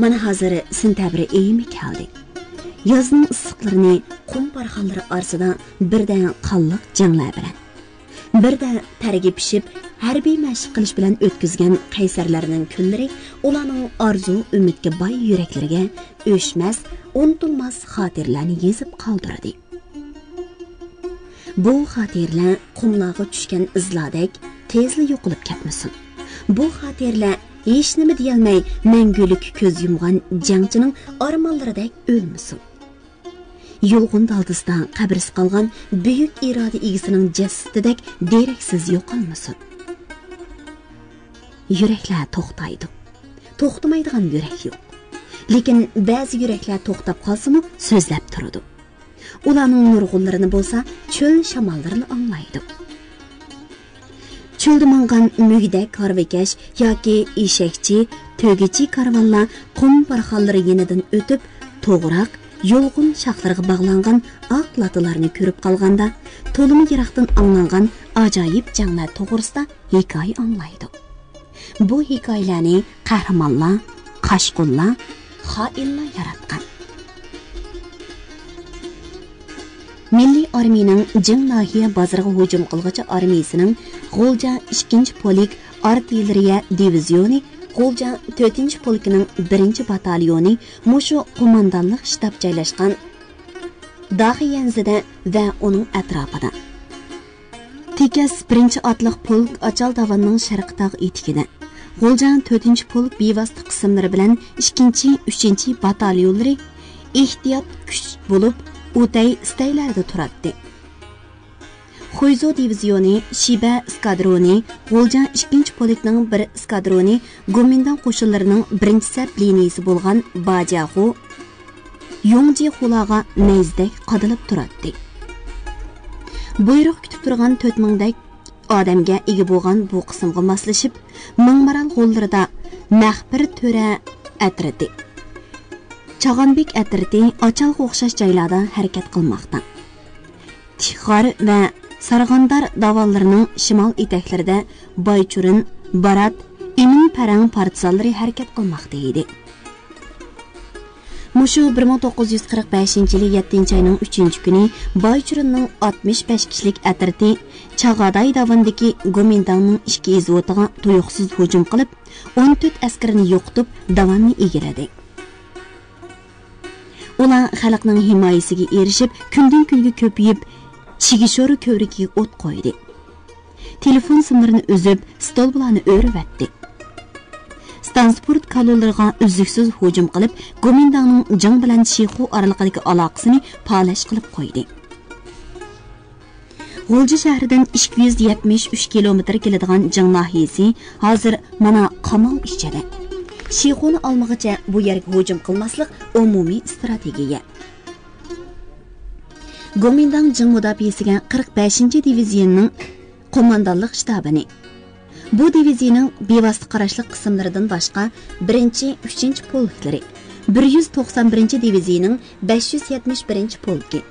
مانا ھازىر سېنتەبىر ئېيىمۇ كەلدى. يازنىڭ ئىسسىقلىرىنى قۇم بارخانلىرى ئارىسىدا بىردە قانلىق جەڭلەر بىلەن، بىردە تەرگە پىشىپ، ھەربىي مەشىق قىلىش بىلەن ئۆتكۈزگەن قەيسەرلەرنىڭ كۈنلىرى ئۇلارنىڭ ئارزۇ-ئۈمىدكە باي يۈرەكلىرىگە ئۆچمەس، ئۇنتۇلماس خاتىرىلەرنى يېزىپ قالدۇردى. بۇ خاتىرىلەر قۇملارغا چۈشكەن ئىزلاردەك تېزلا يوقىلىپ كەتمىسۇن. بۇ خاتىرىلەر ھېچنېمە دېيەلمەي مەڭگۈلۈككە كۆز يۇمغان جەڭچىنىڭ ئارمانلىرىدەك ئۆلمىسۇن. يۇلغۇن دالدىسىدا قەبرىسى قالغان بۈيۈك ئىرادە ئىگىسىنىڭ جەسىتىدەك دېرەكسىز يوقالمىسۇن. يۈرەكلەر توختايدۇ. توختىمايدىغان يۈرەك يوق. لېكىن بەزى يۈرەكلەر توختاپ قالسىمۇ سۆزلەپ تۇرىدۇ. ئۇلارنىڭ نۇرغۇنلىرىنى بولسا چۆل شاماللىرىلا ئاڭلايدۇ. چۆلدە ماڭغان مۈگدەك ھارۋىكەش ياكى ئېشەكچى، تۆگىچى كارۋانلار قۇم بارخانلىرى يېنىدىن ئۆتۈپ، توغراق، يۇلغۇن شاخلىرىغا باغلانغان ئاق لاتىلارنى كۆرۈپ قالغاندا، تولىمۇ يىراقتىن ئاڭلانغان ئاجايىپ جەڭلەر توغرىسىدا ھېكايە ئاڭلايدۇ. بۇ ھېكايىلەرنى قەھرىمانلار، قاشقۇنلار، خائىنلار ياراتقان. مىللىي ئارمىيىنىڭ جىڭ ناھىيە بازىرىغا ھۇجۇم قىلغۇچى ئارمىيىسىنىڭ غۇلجا ئىككىنچى پولك ئارتىللېرىيە دىۋىزىيونى، غۇلجا تۆتىنچى پولكىنىڭ بىرىنچى باتاليونى مۇشۇ قوماندانلىق شتاب جايلاشقان داخىيەنزىدە ۋە ئۇنىڭ ئەتراپىدا. تېكەس بىرىنچى ئاتلىق پولك ئاچال داۋاننىڭ شەرقىي تاغ ئېتىكىدە، غۇلجا تۆتىنچى پولك بىۋاسىتە قىسىملىرى بىلەن ئىككىنچى، ئۈچىنچى باتاليونلىرى ئېھتىيات كۈچ بولۇپ، ئۇتەي ئىستەيلەردە تۇراتتى. خۇيزۇ دىۋىزىيونى، شىبە ئىسكادرونى، غۇلجا ئىككىنچى پولكنىڭ بىر ئىسكادرونى گومىنداڭ قوشۇنلىرىنىڭ بىرىنچى سەپ لىنىيىسى بولغان باجياخۇ، يۇڭجىخۇلارغا نەيزىدەك قادىلىپ تۇراتتى. بۇيرۇق كۈتۈپ تۇرغان تۆت مىڭدەك ئادەمگە ئىگە بولغان بۇ قىسىمغا ماسلىشىپ، مىڭمارال غوللىرىدا مەخپىر تۆرە ئەترىتى، چاغانبېك ئەترىتى ئاچالغا ئوخشاش جايلاردا ھەرىكەت قىلماقتا. تىخغار ۋە سارغاندار داۋانلىرىنىڭ شىمال ئېتەكلىرىدە بايچۇرۇن، بارات، ئىمىن پەرەڭ پارتىزانلىرى ھەرىكەت قىلماقتا ئىدى. مۇشۇ بىر مىڭ توققۇز يۈز قىرىق بەشىنچى يىلى يەتتىنچى ئاينىڭ ئۈچىنچى كۈنى بايچۇرۇننىڭ ئاتمىش بەش كىشىلىك ئەترىتى چاغاداي داۋىنىدىكى گومىنداڭنىڭ ئىككى ئىزۋوتىغا تۇيۇقسىز ھۇجۇم قىلىپ، ئون تۆت ئەسكىرىنى يوقىتىپ، داۋاننى ئىگىلىدى. ئۇلار خەلقنىڭ ھىمايىسىگە ئېرىشىپ، كۈندىن-كۈنگە كۆپىيىپ، چىگىشورا كۆۋرۈكىگە ئوت قويدى. تېلېفون سىملىرىنى ئۈزۈپ، ستولبىلارنى ئۆرۈۋەتتى. ستانسپورت كالونلىرىغا ئۈزلۈكسىز ھۇجۇم قىلىپ، گومىنداڭنىڭ جىڭ بىلەن شىخۇ ئارىلىقىدىكى ئالاقىسىنى پالەچ قىلىپ قويدى. غۇلجا شەھىرىدىن ئىككى يۈز يەتمىش ئۈچ كىلومېتىر كېلىدىغان جىڭ ناھىيىسى ھازىر مانا قامال ئىچىدە. شىخۇنى ئالمىغىچە بۇ يەرگە ھۇجۇم قىلماسلىق ئومۇمىي ئىستراتېگىيە. گومىنداڭ جىڭ مۇداپىئەسىگە قىرىق بەشىنچى دىۋىزىيوننىڭ قوماندانلىق شتابىنى، بۇ دىۋىزىيىنىڭ بىۋاسىتە قاراشلىق قىسىملىرىدىن باشقا، بىرىنچى، ئۈچىنچى پولكلىرى، بىر يۈز توقسان بىرىنچى دىۋىزىيىنىڭ بەش يۈز يەتمىش بىرىنچى پولكى،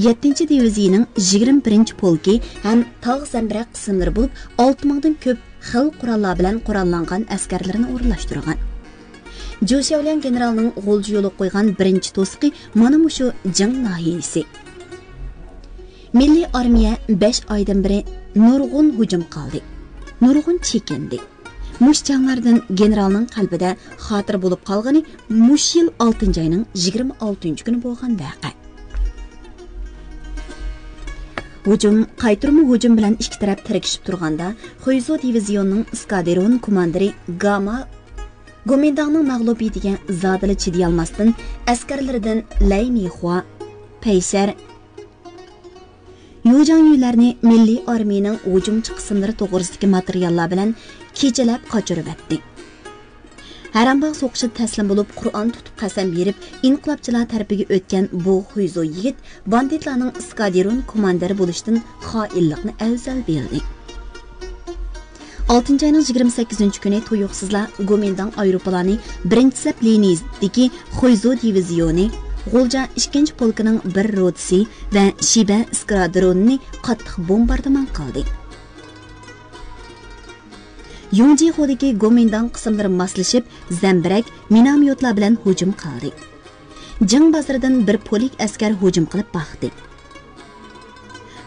يەتتىنچى دىۋىزىيىنىڭ يىگىرمە بىرىنچى پولكى ھەم تاغ زەمبىرەك قىسىملىرى بولۇپ، ئالتە مىڭدىن كۆپ خىل قوراللار بىلەن قوراللانغان ئەسكەرلىرىنى ئورۇنلاشتۇرغان. جۇ شياۋليەن گېنېرالنىڭ غۇلجا يولىغا قويغان بىرىنچى توسۇقى مانا مۇشۇ جىڭ ناھىيىسى. مىللىي ئارمىيە بەش ئايدىن بېرى نۇرغۇن ھۇجۇم قىلدى، نۇرغۇن چېكىندى. مۇشۇ جەڭلەردىن گېنېرالنىڭ قەلبىدە خاتىرە بولۇپ قالغىنى مۇشۇ يىل ئالتىنچى ئاينىڭ يىگىرمە ئالتىنچى كۈنى بولغان ۋەقە. ھۇجۇم، قايتۇرما ھۇجۇم بىلەن ئىككى تەرەپ تىركىشىپ تۇرغاندا، خۇيزۇ دىۋىزىيونىنىڭ ئىسكادرون كوماندىرى گاما گومىنداڭنىڭ مەغلۇبىيىتىگە زادىلا چىدىيالماستىن، ئەسكەرلىرىدىن لەي مىخۇا، پەيشەر، يۇجاڭيۈلەرنى مىللىي ئارمىيىنىڭ ھۇجۇمچى قىسىملىرى توغرىسىدىكى ماتېرىياللار بىلەن كېچىلەپ قاچۇرۇۋەتتى. ھەرەمباغ سوقۇشىدا تەسلىم بولۇپ، قۇرئان تۇتۇپ قەسەم بېرىپ، ئىنقىلابچىلار تەرىپىگە ئۆتكەن بۇ خۇيزۇ يىگىت باندىتلارنىڭ ئىسكادرون كوماندىرى بولۇشتىن خائىنلىقنى ئەۋزەل بىلدى. ئالتىنچى ئاينىڭ يىگىرمە سەككىزىنچى كۈنى تۇيۇقسىزلا گومىنداڭ ئايروپىلانى بىرىنچى سەپ لىنىيىسىدىكى خۇيزۇ دىۋىزىيونى، غۇلجا ئىككىنچى پولكىنىڭ بىر روتىسى ۋە شىبە ئىسكادرونىنى قاتتىق بومباردىمان قىلدى. يۇڭجىخۇدىكى گومىنداڭ قىسىملىرى ماسلىشىپ، زەمبىرەك، مىناميوتلار بىلەن ھۇجۇم قىلدى. جىڭ بازىرىدىن بىر پولك ئەسكەر ھۇجۇم قىلىپ باقتى.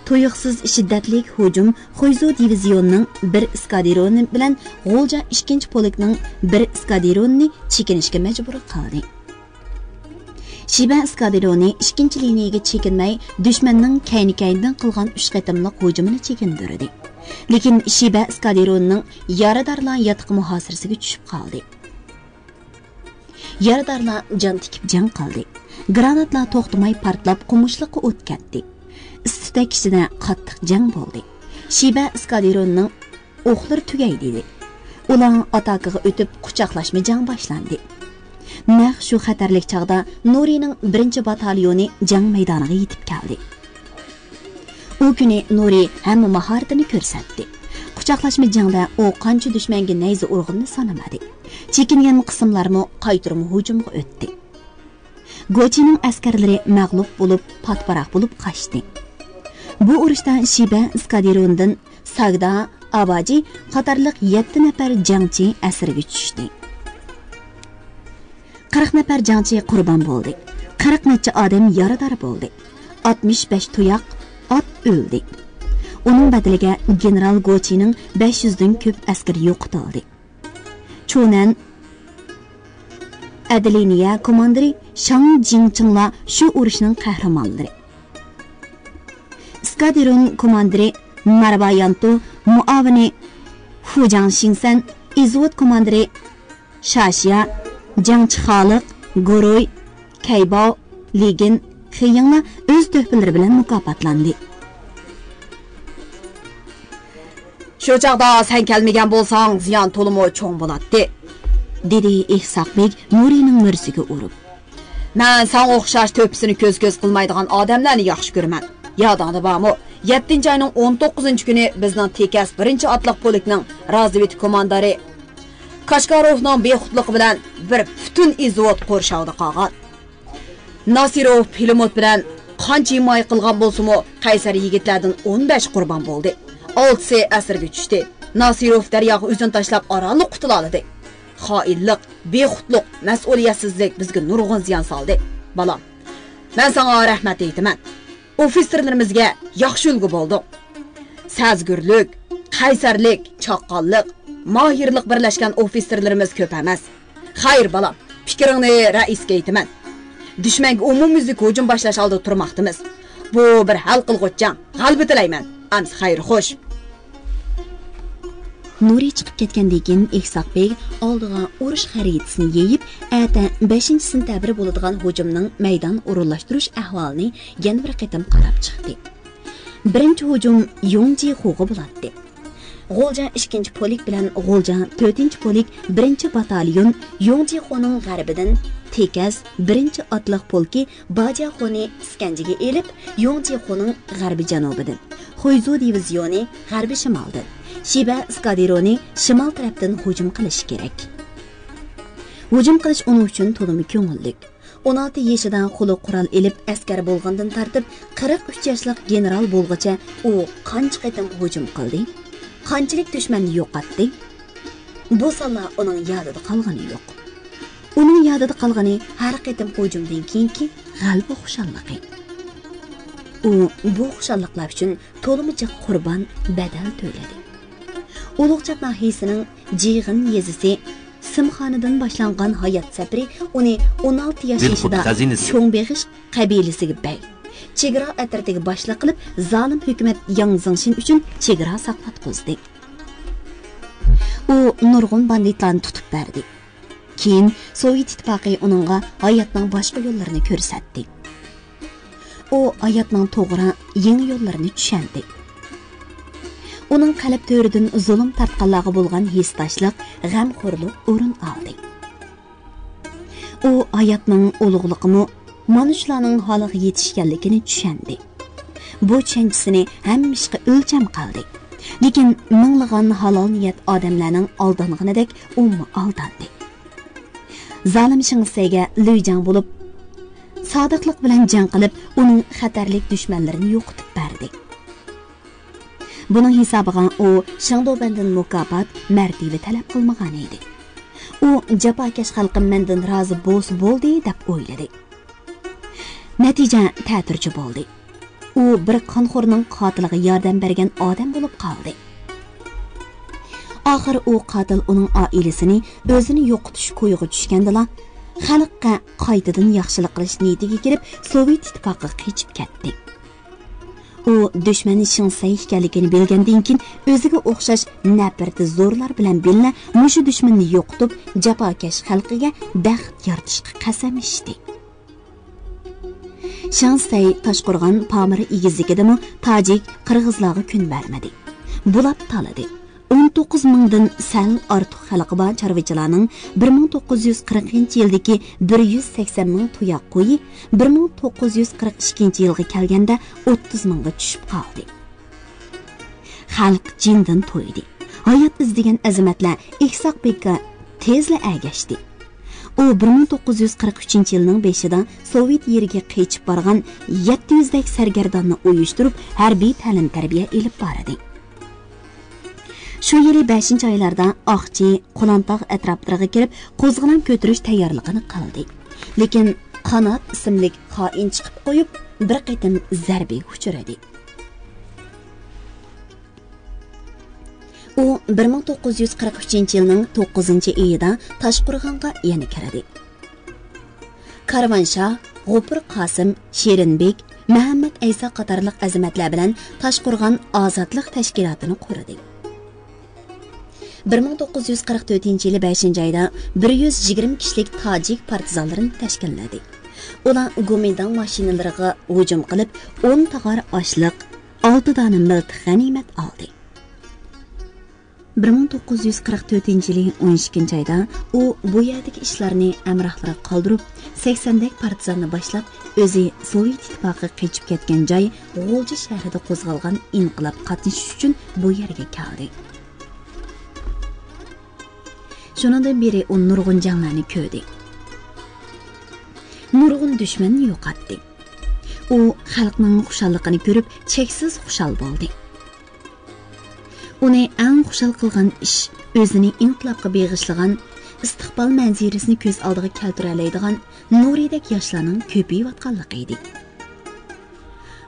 تۇيۇقسىز شىددەتلىك ھۇجۇم خۇيزۇ دىۋىزىيونىنىڭ بىر ئىسكادرونى بىلەن غۇلجا ئىككىنچى پولكنىڭ بىر ئىسكادرونىنى چېكىنىشكە مەجبۇر قىلدى. شىبە ئىسكادرونى ئىككىنچى لىنىيەگە چېكىنمەي، دۈشمەننىڭ كەينى-كەينىدىن قىلغان ئۈچ قېتىملىق ھۇجۇمىنى چېكىندۈردى. لېكىن شىبە ئىسكادرونىنىڭ يارىدارلار ياتىقى مۇھاسىرىسىگە چۈشۈپ قالدى. يارىدارلار جان تىكىپ جەڭ قىلدى. گراناتلار توختىماي پارتلاپ، قومۇشلۇققا ئوت كەتتى. ئىس-تۈتەك ئىچىدە قاتتىق جەڭ بولدى. شىبە ئىسكادرونىنىڭ ئوقلىرى تۈگەي دېدى. ئۇلار ئاتاكىغا ئۆتۈپ، قۇچاقلاشما جەڭ باشلاندى. نەق شۇ خەتەرلىك چاغدا نۇرىنىڭ بىرىنچى باتاليونى جەڭ مەيدانىغا يېتىپ كەلدى. ئۇ كۈنى نۇرى ھەممە ماھارىتىنى كۆرسەتتى. قۇچاقلاشما جەڭدە ئۇ قانچە دۈشمەنگە نەيزە ئۇرغىنىنى سانىمىدى. چېكىنگەن قىسىملارمۇ قايتۇرما ھۇجۇمغا ئۆتتى. گوچىنىڭ ئەسكەرلىرى مەغلۇپ بولۇپ، پاتىپاراق بولۇپ قاچتى. بۇ ئۇرۇشتا شىبە ئىسكادرونىدىن ساگدا، ئاباجى قاتارلىق يەتتە نەپەر جەڭچى ئەسىرگە چۈشتى. قىرىق نەپەر جەڭچى قۇربان بولدى. قىرىق نەچچە ئادەم يارىدار بولدى. ئاتمىش بەش تۇياق ئات ئۆلدى. ئۇنىڭ بەدىلىگە گېنېرال گوچىنىڭ بەش يۈزدىن كۆپ ئەسكىرى يوقىتىلدى. چۇنەن، ئەدلىنىيە كوماندىرى شاڭ جىڭچىڭلار شۇ ئۇرۇشنىڭ قەھرىمانلىرى. ئىسكادرون كوماندىرى ماربايانتو، مۇئاۋىنى فۇجاڭ شىڭسەن، ئىزۋوت كوماندىرى شاشيا، جەڭچى خالىق، گۇرۇي، كەيباۋ، لىگىن، خېيىڭلار ئۆز تۆھپىلىرى بىلەن مۇكاپاتلاندى. شۇ چاغدا سەن كەلمىگەن بولساڭ، زىيان تولىمۇ چوڭ بولاتتى، دېدى ئىسھاق بېگ نۇرىنىڭ مۈرىسىگە ئۇرۇپ. مەن ساڭا ئوخشاش تۆھپىسىنى كۆز-كۆز قىلمايدىغان ئادەملەرنى ياخشى كۆرىمەن. يادىڭدا بارمۇ؟ يەتتىنچى ئاينىڭ ئون توققۇزىنچى كۈنى بىزنىڭ تېكەس بىرىنچى ئاتلىق پولكنىڭ رازۋېدكا كوماندىرى كاشكاروفنىڭ بىخۇدلۇقى بىلەن بىر پۈتۈن ئىزۋوت قورشاۋدا قالغان. ناسىروف پىلىموت بىلەن قانچە ھىمايە قىلغان بولسىمۇ، قەيسەر يىگىتلەردىن ئون بەش قۇربان بولدى. ئالتىسى ئەسىرگە چۈشتى. ناسىروف دەرياغا ئۆزىنى تاشلاپ، ئارانلا قۇتۇلالىدى. خائىنلىق، بىخۇدلۇق، مەسئۇلىيەتسىزلىك بىزگە نۇرغۇن زىيان سالدى. بالام، مەن ساڭا رەھمەت ئېيتىمەن. ئوفىتسېرلىرىمىزگە ياخشى ئۈلگە بولدۇڭ. سەزگۈرلۈك، قەيسەرلىك، چاققانلىق، ماھىرلىق بىرلەشكەن ئوفىتسېرلىرىمىز كۆپ ئەمەس. خەير، بالام، پىكرىڭنى رەئىسكە ئېيتىمەن. دۈشمەنگە ئومۇميۈزلۈك ھۇجۇم باشلاش ئالدىدا تۇرماقتىمىز. بۇ بىر ھەل قىلغۇچ جەڭ. غەلىبە تىلەيمەن. ئەمسە خەير خوش. نۇرى چىقىپ كەتكەندىن كېيىن، ئىسھاق بېگ ئالدىغا ئۇرۇش خەرىتىسىنى يېيىپ، ئەتە بەشىنچى سېنتەبىر بولىدىغان ھۇجۇمنىڭ مەيدان ئورۇنلاشتۇرۇش ئەھۋالىنى يەنە بىر قېتىم قاراپ چىقتى. بىرىنچى ھۇجۇم يۇڭجىخۇغا بولاتتى. غۇلجا ئىككىنچى پولك بىلەن غۇلجا تۆتىنچى پولك بىرىنچى باتاليون يۇڭجىخۇنىڭ غەربىدىن تېكەس بىرىنچى ئاتلىق پولكى باجياخۇنى ئىسكەنجىگە ئېلىپ، يۇڭجىخۇنىڭ غەربىي جەنۇبىدىن، خۇيزۇ دىۋىزىيونى غەربىي شىمالدىن، شىبە ئىسكادرونى شىمال تەرەپتىن ھۇجۇم قىلىشى كېرەك. ھۇجۇم قىلىش ئۇنىڭ ئۈچۈن تولىمۇ كۆڭۈللۈك. ئون ئالتە يېشىدا قولىغا قورال ئېلىپ ئەسكەر بولغاندىن تارتىپ، قىرىق ئۈچ ياشلىق گېنېرال بولغۇچە ئۇ قانچە قېتىم ھۇجۇم قىلدى؟ قانچىلىك دۈشمەننى يوقاتتى؟ بۇ سانلار ئۇنىڭ يادىدا قالغىنى يوق. ئۇنىڭ يادىدا قالغىنى ھەر قېتىمقى ھۇجۇمدىن كېيىنكى غەلىبە خۇشاللىقى. ئۇ بۇ خۇشاللىقلار ئۈچۈن تولىمۇ جىق قۇربان، بەدەل تۆلىدى. ئۇلۇغچات ناھىيەسىنىڭ جىغىن يېزىسى سىمخانىدىن باشلانغان ھايات سەپىرى ئۇنى ئون ئالتە ياش يېشىدا چوڭ بېغىش قەبىلىسىگە بەگ، چېگرا ئەترىتىگە باشلىق قىلىپ، زالىم ھۆكۈمەت ياڭ زېڭشىن ئۈچۈن چېگرا ساقلاتقۇزدى. ئۇ نۇرغۇن باندىتلارنى تۇتۇپ بەردى. كېيىن سوۋېت ئىتتىپاقى ئۇنىڭغا ھاياتنىڭ باشقا يوللىرىنى كۆرسەتتى. ئۇ ھاياتنىڭ توغرا، يېڭى يوللىرىنى چۈشەندى. ئۇنىڭ قەلب تۆرىدىن زۇلۇم تارتقانلارغا بولغان ھېسداشلىق، غەمخورلۇق ئورۇن ئالدى. ئۇ ھاياتنىڭ ئۇلۇغلۇقىمۇ مانا شۇلارنىڭ ھالىغا يېتىش ئىكەنلىكىنى چۈشەندى. بۇ چۈشەنچىسىنى ھەممە ئىشقا ئۆلچەم قىلدى. لېكىن مىڭلىغان ھالال نىيەت ئادەملەرنىڭ ئالدانغىنىدەك ئۇمۇ ئالداندى. زالىم شېڭ سەيگە لۈيجاڭ بولۇپ، سادىقلىق بىلەن جەڭ قىلىپ، ئۇنىڭ خەتەرلىك دۈشمەنلىرىنى يوقىتىپ بەردى. بۇنىڭ ھېسابىغا ئۇ شېڭدۇبەندىن مۇكاپات، مەرتىۋە تەلەپ قىلمىغان ئىدى. ئۇ جاپاكەش خەلقىم مەندىن رازى بولسا بولدى دەپ ئويلىدى. نەتىجە تەتۈرچە بولدى. ئۇ بىر قانخورنىڭ قاتىلىغا ياردەم بەرگەن ئادەم بولۇپ قالدى. ئاخىر ئۇ قاتىل ئۇنىڭ ئائىلىسىنى ئۆزىنى يوقىتىش كويىغا چۈشكەندىلا، خەلققە قايتىدىن ياخشىلىق قىلىش نىيىتىگە كېلىپ، سوۋېت ئىتتىپاقىغا قېچىپ كەتتى. ئۇ دۈشمەن شېڭ سەي ئىكەنلىكىنى بىلگەندىن كېيىن، ئۆزىگە ئوخشاش نەپرىتى زورلار بىلەن بىللە مۇشۇ دۈشمەننى يوقىتىپ، جاپاكەش خەلقىگە بەخت يارىتىشقا قەسەم ئىچتى. شېڭ سەي تاشقورغان پامىر ئېگىزلىكىدىمۇ تاجىك، قىرغىزلارغا كۈن بەرمىدى. بۇلاپ تالىدى. ئون توققۇز مىڭدىن سەل ئارتۇق خەلقى بار چارۋىچىلارنىڭ بىر مىڭ توققۇز يۈز قىرىقىنچى يىلدىكى بىر يۈز سەكسەن مىڭ تۇياق قويى بىر مىڭ توققۇز يۈز قىرىق ئىككىنچى يىلغا كەلگەندە ئوتتۇز مىڭغا چۈشۈپ قالدى. خەلق جىندىن تويدى. ھايات ئىزدىگەن ئەزىمەتلەر ئىسھاق بېككە تېزلا ئەگەشتى. ئۇ بىر مىڭ توققۇز يۈز قىرىق ئۈچىنچى يىلنىڭ بېشىدا سوۋېت يېرىگە قېچىپ بارغان يەتتە يۈزدەك سەرگەرداننى ئۇيۇشتۇرۇپ، ھەربىي تەلىم-تەربىيە ئېلىپ بارىدۇ. شۇ يىلى بەشىنچى ئايلاردا ئاقچى، قولانتاغ ئەتراپلىرىغا كىرىپ، قوزغىلاڭ كۆتۈرۈش تەييارلىقىنى قىلدى. لېكىن قانات ئىسىملىك خائىن چىقىپ قويۇپ، بىر قېتىم زەربىگە ئۇچرىدى. ئۇ بىر مىڭ توققۇز يۈز قىرىق ئۈچىنچى يىلنىڭ توققۇزىنچى ئېيىدا تاشقورغانغا يەنە كىردى. كارۋانشاھ، غوپۇر قاسىم، شېرىنبېك، مەھەممەت ئەيسا قاتارلىق ئەزىمەتلەر بىلەن تاشقورغان ئازادلىق تەشكىلاتىنى قۇردى. بىر مىڭ توققۇز يۈز قىرىق تۆتىنچى يىلى بەشىنچى ئايدا بىر يۈز يىگىرمە كىشىلىك تاجىك پارتىزانلىرىنى تەشكىللىدى. ئۇلار گومىنداڭ ماشىنىلىرىغا ھۇجۇم قىلىپ، ئون تاغار ئاشلىق، ئالتە دانە مىلتىق غەنىيمەت ئالدى. بىر مىڭ توققۇز يۈز قىرىق تۆتىنچى يىلى ئون ئىككىنچى ئايدا ئۇ بۇ يەردىكى ئىشلارنى ھەمراھلىرىغا قالدۇرۇپ، سەكسەندەك پارتىزاننى باشلاپ، ئۆزى سوۋېت ئىتتىپاقىغا قېچىپ كەتكەن جاي غۇلجا شەھىرىدە قوزغالغان ئىنقىلاب قاتنىشىش ئۈچۈن بۇ يەرگە كەلدى. شۇنىڭدىن بېرى ئۇ نۇرغۇن جەڭلەرنى كۆردى. نۇرغۇن دۈشمەننى يوقاتتى. ئۇ خەلقنىڭ خۇشاللىقىنى كۆرۈپ، چەكسىز خۇشال بولدى. ئۇنى ئەڭ خۇشال قىلغان ئىش ئۆزىنى ئىنقىلابقا بېغىشلىغان، ئىستىقبال مەنزىرىسىنى كۆز ئالدىغا كەلتۈرەلەيدىغان نۇرىدەك ياشلارنىڭ كۆپىيىۋاتقانلىقى ئىدى.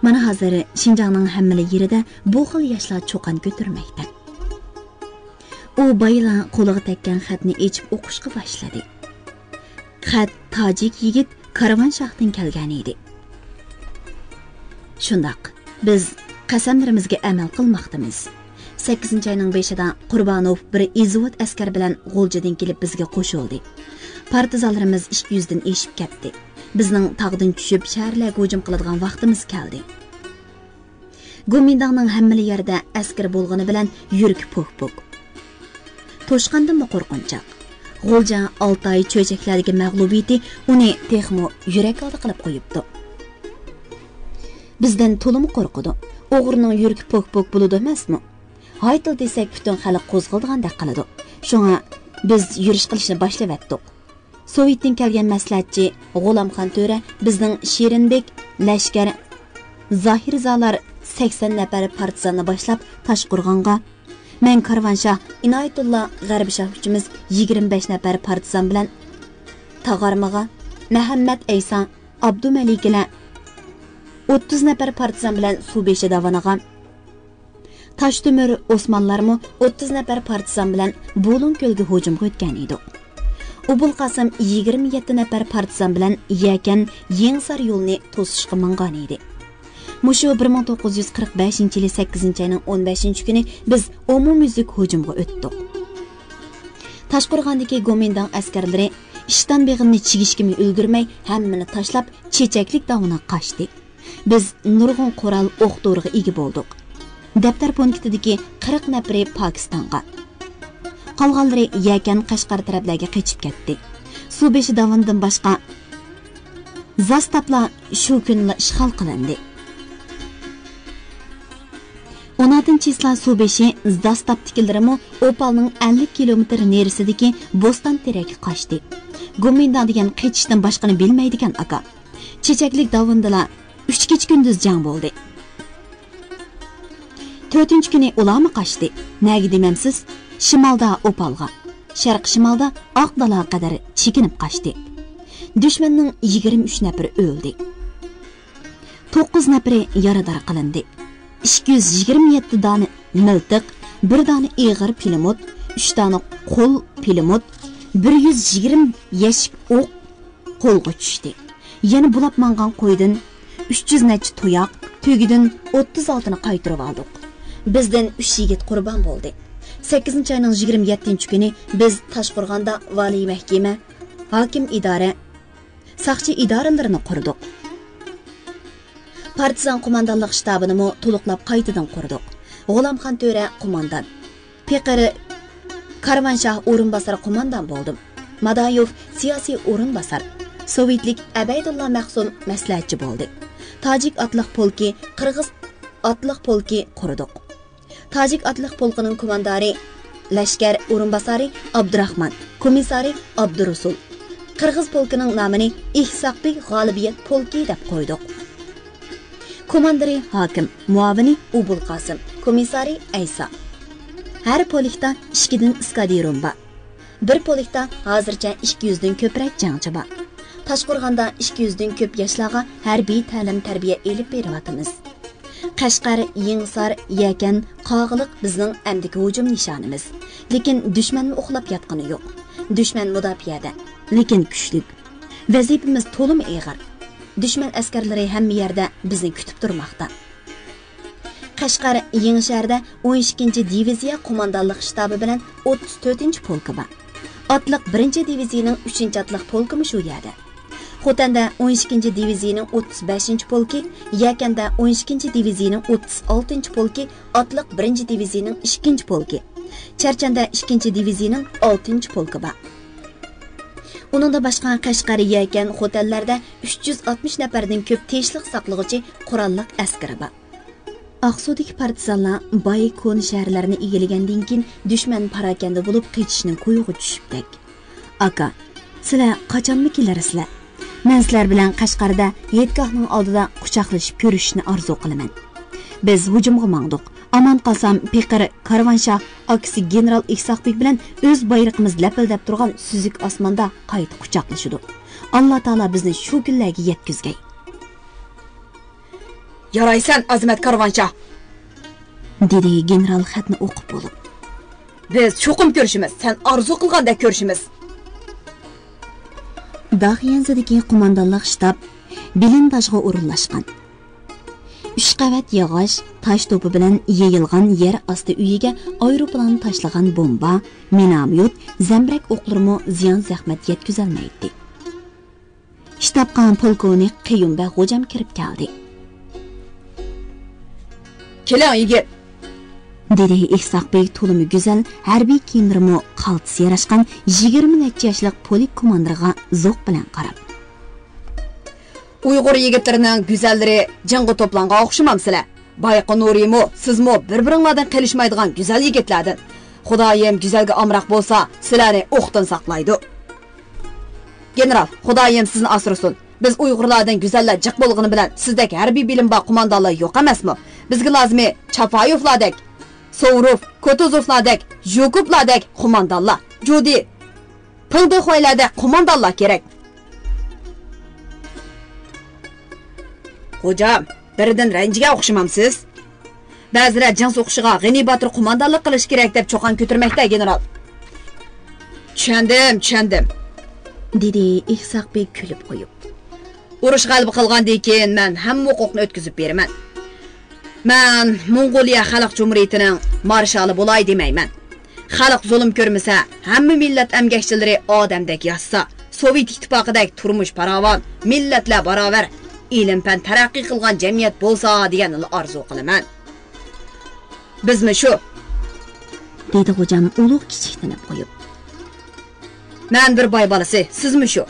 مانا ھازىر شىنجاڭنىڭ ھەممىلا يېرىدە بۇ خىل ياشلار چۇقان كۆتۈرمەكتە. ئۇ بايىلا قولىغا تەگكەن خەتنى ئېچىپ ئوقۇشقا باشلىدى. خەت تاجىك يىگىت كارۋانشاھتىن كەلگەن ئىدى. شۇنداق، بىز قەسەملىرىمىزگە ئەمەل قىلماقتىمىز. سەككىزىنچى ئاينىڭ بېشىدا قۇربانوف بىر ئىزۋود ئەسكەر بىلەن غۇلجىدىن كېلىپ بىزگە قوشۇلدى. پارتىزانلىرىمىز ئىككى يۈزدىن ئېشىپ كەتتى. بىزنىڭ تاغدىن چۈشۈپ شەھەرلەرگە ھۇجۇم قىلىدىغان ۋاقتىمىز كەلدى. گومىنداڭنىڭ ھەممىلا يەردە ئەسكىرى بولغىنى بىلەن يۈرىكى پوك-پوك. توشقاندىنمۇ قورقۇنچاق. غۇلجا، ئالتاي، چۆچەكلەردىكى مەغلۇبىيىتى ئۇنى تېخىمۇ يۈرەك ئالدى قىلىپ قويۇپتۇ. بىزدىن تولىمۇ قورقىدۇ. ئوغرىنىڭ يۈرىكى پوك-پوك بولىدۇ ئەمەسمۇ؟ ھايتىلا دېسەك پۈتۈن خەلق قوزغىلىدىغاندەك قىلىدۇ. شۇڭا بىز يۈرۈش قىلىشنى باشلىۋەتتۇق. سوۋېتتىن كەلگەن مەسلىھەتچى غۇلامخان تۆرە بىزنىڭ شېرىنبېك، لەشكەر، زاھىرزالار سەكسەن نەپەر پارتىزاننى باشلاپ تاشقورغانغا، مەن كارۋانشاھ، ئىنايەتۇللا، غەربىشاھ ئۈچىمىز يىگىرمە بەش نەپەر پارتىزان بىلەن تاغارمىغا، مەھەممەت ئەيسا، ئابدۇمەلىكىلەر ئوتتۇز نەپەر پارتىزان بىلەن سۇبېشى داۋىنىغا، تاشتۆمۈر ئوسمانلارمۇ ئوتتۇز نەپەر پارتىزان بىلەن بۇلۇڭ كۆلگە ھۇجۇمغا ئۆتكەن ئىدۇق. ئوبۇلقاسىم يىگىرمە يەتتە نەپەر پارتىزان بىلەن يەكەن يېڭىسار يولىنى توسۇشقا ماڭغان ئىدى. مۇشۇ بىر مىڭ توققۇز يۈز قىرىق بەشىنچى يىلى سەككىزىنچى ئاينىڭ ئون بەشىنچى كۈنى بىز ئومۇميۈزلۈك ھۇجۇمغا ئۆتتۇق. تاشقورغاندىكى گومىنداڭ ئەسكەرلىرى ئىشتان بېغىمنى چىگىشكىمۇ ئۈلگۈرمەي، ھەممىنى تاشلاپ، چېچەكلىك داۋىنىغا قاچتى. بىز نۇرغۇن قورال، ئوق-دورىغا ئىگە بولدۇق. دەپتەر پونكىتىدىكى قىرىق نەپىرى پاكىستانغا، قالغانلىرى يەكەن، قەشقەر تەرەپلەرگە قېچىپ كەتتى. سۇ بېشى داۋىنىدىن باشقا زاستاپلار شۇ كۈنىلا ئىشغال قىلىندى. ئون ئالتىنچى چىسلا سۇ بېشى زاستاپتىكىلىرىمۇ ئوپالنىڭ ئەللىك كىلومېتىر نېرىسىدىكى بوستان تېرەككە قاچتى. گومىنداڭ دېگەن قېچىشتىن باشقىنى بىلمەيدىكەن ئاكا. چېچەكلىك داۋىنىدىلا ئۈچ كېچە كۈندۈز جەڭ بولدى. تۆتىنچى كۈنى ئۇلارمۇ قاچتى. نەگە دېمەمسىز؟ شىمالدا ئوپالغا، شەرقىي شىمالدا ئاق دالاغا قەدەر چېكىنىپ قاچتى. دۈشمەننىڭ يىگىرمە ئۈچ نەپىرى ئۆلدى. توققۇز نەپىرى يارىدار قىلىندى. ئىككى يۈز يىگىرمە يەتتە دانە مىلتىق، بىر دانە ئېغىر پىلىموت، ئۈچ دانە قول پىلىموت، بىر يۈز يىگىرمە يەشىك ئوق قولغا چۈشتى. يەنە بۇلاپ ماڭغان قويدىن ئۈچ يۈز نەچچە تۇياق، تۆگىدىن ئوتتۇز ئالتىنى قايتۇرۇۋالدۇق. بىزدىن ئۈچ يىگىت قۇربان بولدى. سەككىزىنچى ئاينىڭ يىگىرمە يەتتىنچى كۈنى بىز تاشقورغاندا ۋالىي مەھكىمە، ھاكىم ئىدارە، ساقچى ئىدارىلىرىنى قۇردۇق. پارتىزان قوماندانلىق شتابىنىمۇ تولۇقلاپ قايتىدىن قۇردۇق. غۇلامخان تۆرە قوماندان، پېقىر كارۋانشاھ ئورۇنباسار قوماندان بولدۇم. مادايوف سىياسىي ئورۇنباسار، سوۋېتلىك ئەبەيدۇللا مەخسۇم مەسلىھەتچى بولدى. تاجىك ئاتلىق پولكى، قىرغىز ئاتلىق پولكى قۇردۇق. تاجىك ئاتلىق پولكىنىڭ كوماندارى، لەشكەر ئورۇنباسارى ئابدۇراخمان، كومىسسارى ئابدۇرۇسۇل. قىرغىز پولكىنىڭ نامىنى ئىسھاق بېگ غالىبىيەت پولكى دەپ قويدۇق. كوماندىرى ھاكىم، مۇئاۋىنى ئوبۇلقاسىم، كومىسسارى ئەيسا. ھەر پولكتا ئىككىدىن ئىسكادىرون بار. بىر پولكتا ھازىرچە ئىككى يۈزدىن كۆپرەك جەڭچى بار. تاشقورغاندا ئىككى يۈزدىن كۆپ ياشلارغا ھەربىي تەلىم-تەربىيە ئېلىپ بېرىۋاتىمىز. قەشقەر، يېڭىسار، يەكەن، قاغىلىق بىزنىڭ ئەمدىكى ھۇجۇم نىشانىمىز. لېكىن دۈشمەنمۇ ئۇخلاپ ياتقىنى يوق. دۈشمەن مۇداپىئەدە، لېكىن كۈچلۈك. ۋەزىپىمىز تولىمۇ ئېغىر. دۈشمەن ئەسكەرلىرى ھەممە يەردە بىزنى كۈتۈپ تۇرماقتا. قەشقەر، يېڭىشەھەردە ئون ئىككىنچى دىۋىزىيە قوماندانلىق شتابى بىلەن ئوتتۇز تۆتىنچى پولكى بار. ئاتلىق بىرىنچى دىۋىزىيىنىڭ ئۈچىنچى ئاتلىق پولكىمۇ شۇ يەردە. خوتەندە ئون ئىككىنچى دىۋىزىيىنىڭ ئوتتۇز بەشىنچى پولكى، يەكەندە ئون ئىككىنچى دىۋىزىيىنىڭ ئوتتۇز ئالتىنچى پولكى، ئاتلىق بىرىنچى دىۋىزىيىنىڭ ئىككىنچى پولكى، چەرچەندە ئىككىنچى دىۋىزىيىنىڭ ئالتىنچى پولكى بار. ئۇنىڭدىن باشقا، قەشقەر، يەكەن، خوتەنلەردە ئۈچ يۈز ئاتمىش نەپەردىن كۆپ تىنچلىق ساقلىغۇچى قوراللىق ئەسكىرى بار. ئاقسۇدىكى پارتىزانلار باي كونا شەھەرلەرنى ئىگىلىگەندىن كېيىن، دۈشمەن پاراكەندە بولۇپ قېچىشنىڭ كويىغا چۈشۈپتەك. ئاكا، سىلەر قاچانمۇ كېلەرسىلەر؟ مەن سىلەر بىلەن قەشقەردە ھېيتگاھنىڭ ئالدىدا قۇچاقلىشىپ كۆرۈشۈشنى ئارزۇ قىلىمەن. بىز ھۇجۇمغا ماڭدۇق. ئامان قالسام، پېقىر كارۋانشاھ ئاكىسى گېنېرال ئىسھاق بېگ بىلەن ئۆز بايرىقىمىز لەپىلدەپ تۇرغان سۈزۈك ئاسماندا قايتا قۇچاقلىشىدۇ. ئاللا تائالا بىزنى شۇ كۈنلەرگە يەتكۈزگەي. يارايسەن، ئازىمەت كارۋانشاھ! دېدى گېنېرال خەتنى ئوقۇپ بولۇپ. بىز چوقۇم كۆرۈشىمىز، سەن ئارزۇ قىلغاندەك كۆرۈشىمىز. داخيەنزىدىكى قوماندانلىق شتاب بىلىنداژغا ئورۇنلاشقان. ئۈچ قەۋەت ياغاچ، تاش توپا بىلەن يېيىلغان يەر ئاستى ئۆيىگە ئايروپىلان تاشلىغان بومبا، مىناميوت، زەمبىرەك ئوقلىرىمۇ زىيان-زەخمەت يەتكۈزەلمەيتتى. شتابقا پولكوۋنىك قېيۇمبەگ غوجام كىرىپ كەلدى. كېلىڭ، يىگىت! دېدى ئىسھاق بېگ تولىمۇ گۈزەل، ھەربىي كىيىملىرىمۇ قالتىس ياراشقان يىگىرمە نەچچە ياشلىق پولك كوماندىرىغا زوق بىلەن قاراپ. ئۇيغۇر يىگىتلىرىنىڭ گۈزەللىرى جىڭغا توپلانغان ئوخشىمامسىلەر؟ بايقا نۇرىمۇ، سىزمۇ بىر-بىرىڭلاردىن قېلىشمايدىغان گۈزەل يىگىتلەردىن. خۇدايىم گۈزەلگە ئامراق بولسا، سىلەرنى ئوقتىن ساقلايدۇ. گېنېرال، خۇدايىم سىزنى ئاسرىسۇن. بىز ئۇيغۇرلاردىن گۈزەللەر جىق بولغىنى بىلەن، سىزدەك ھەربىي بىلىمى بار قوماندانلار يوق ئەمەسمۇ؟ بىزگە لازىمى چاپايېۋلاردەك، سوۋروف، كوتۇزوفلاردەك، ژۇكوفلاردەك قوماندانلار، جۇدى، پېڭدېخۇەيلەردەك قوماندانلار كېرەك. خوجام، بىرىدىن رەنجىگەن ئوخشىمامسىز؟ بەزىلەر جىڭ سوقۇشىغا غېنى باتۇر قوماندانلىق قىلىشى كېرەك دەپ چۇقان كۆتۈرمەكتە، گېنېرال. چۈشەندىم، چۈشەندىم، دېدى ئىسھاق بېگ كۈلۈپ قويۇپ. ئۇرۇش غەلىبە قىلغاندىن كېيىن، مەن ھەممە ھوقۇقنى ئۆتكۈزۈپ بېرىمەن. مەن موڭغۇلىيە خەلق جۇمھۇرىيىتىنىڭ مارشالى بولاي دېمەيمەن. خەلق زۇلۇم كۆرمىسە، ھەممە مىللەت ئەمگەكچىلىرى ئادەمدەك ياشىسا، سوۋېت ئىتتىپاقىدەك تۇرمۇش پاراۋان، مىللەتلەر باراۋەر، ئىلىم-پەن تەرەققىي قىلغان جەمئىيەت بولسا دېگەننىلا ئارزۇ قىلىمەن. بىزمۇ شۇ. دېدى خوجام ئۇلۇغ كىچىكتىنىپ قويۇپ. مەن بىر باي بالىسى، سىزمۇ شۇ.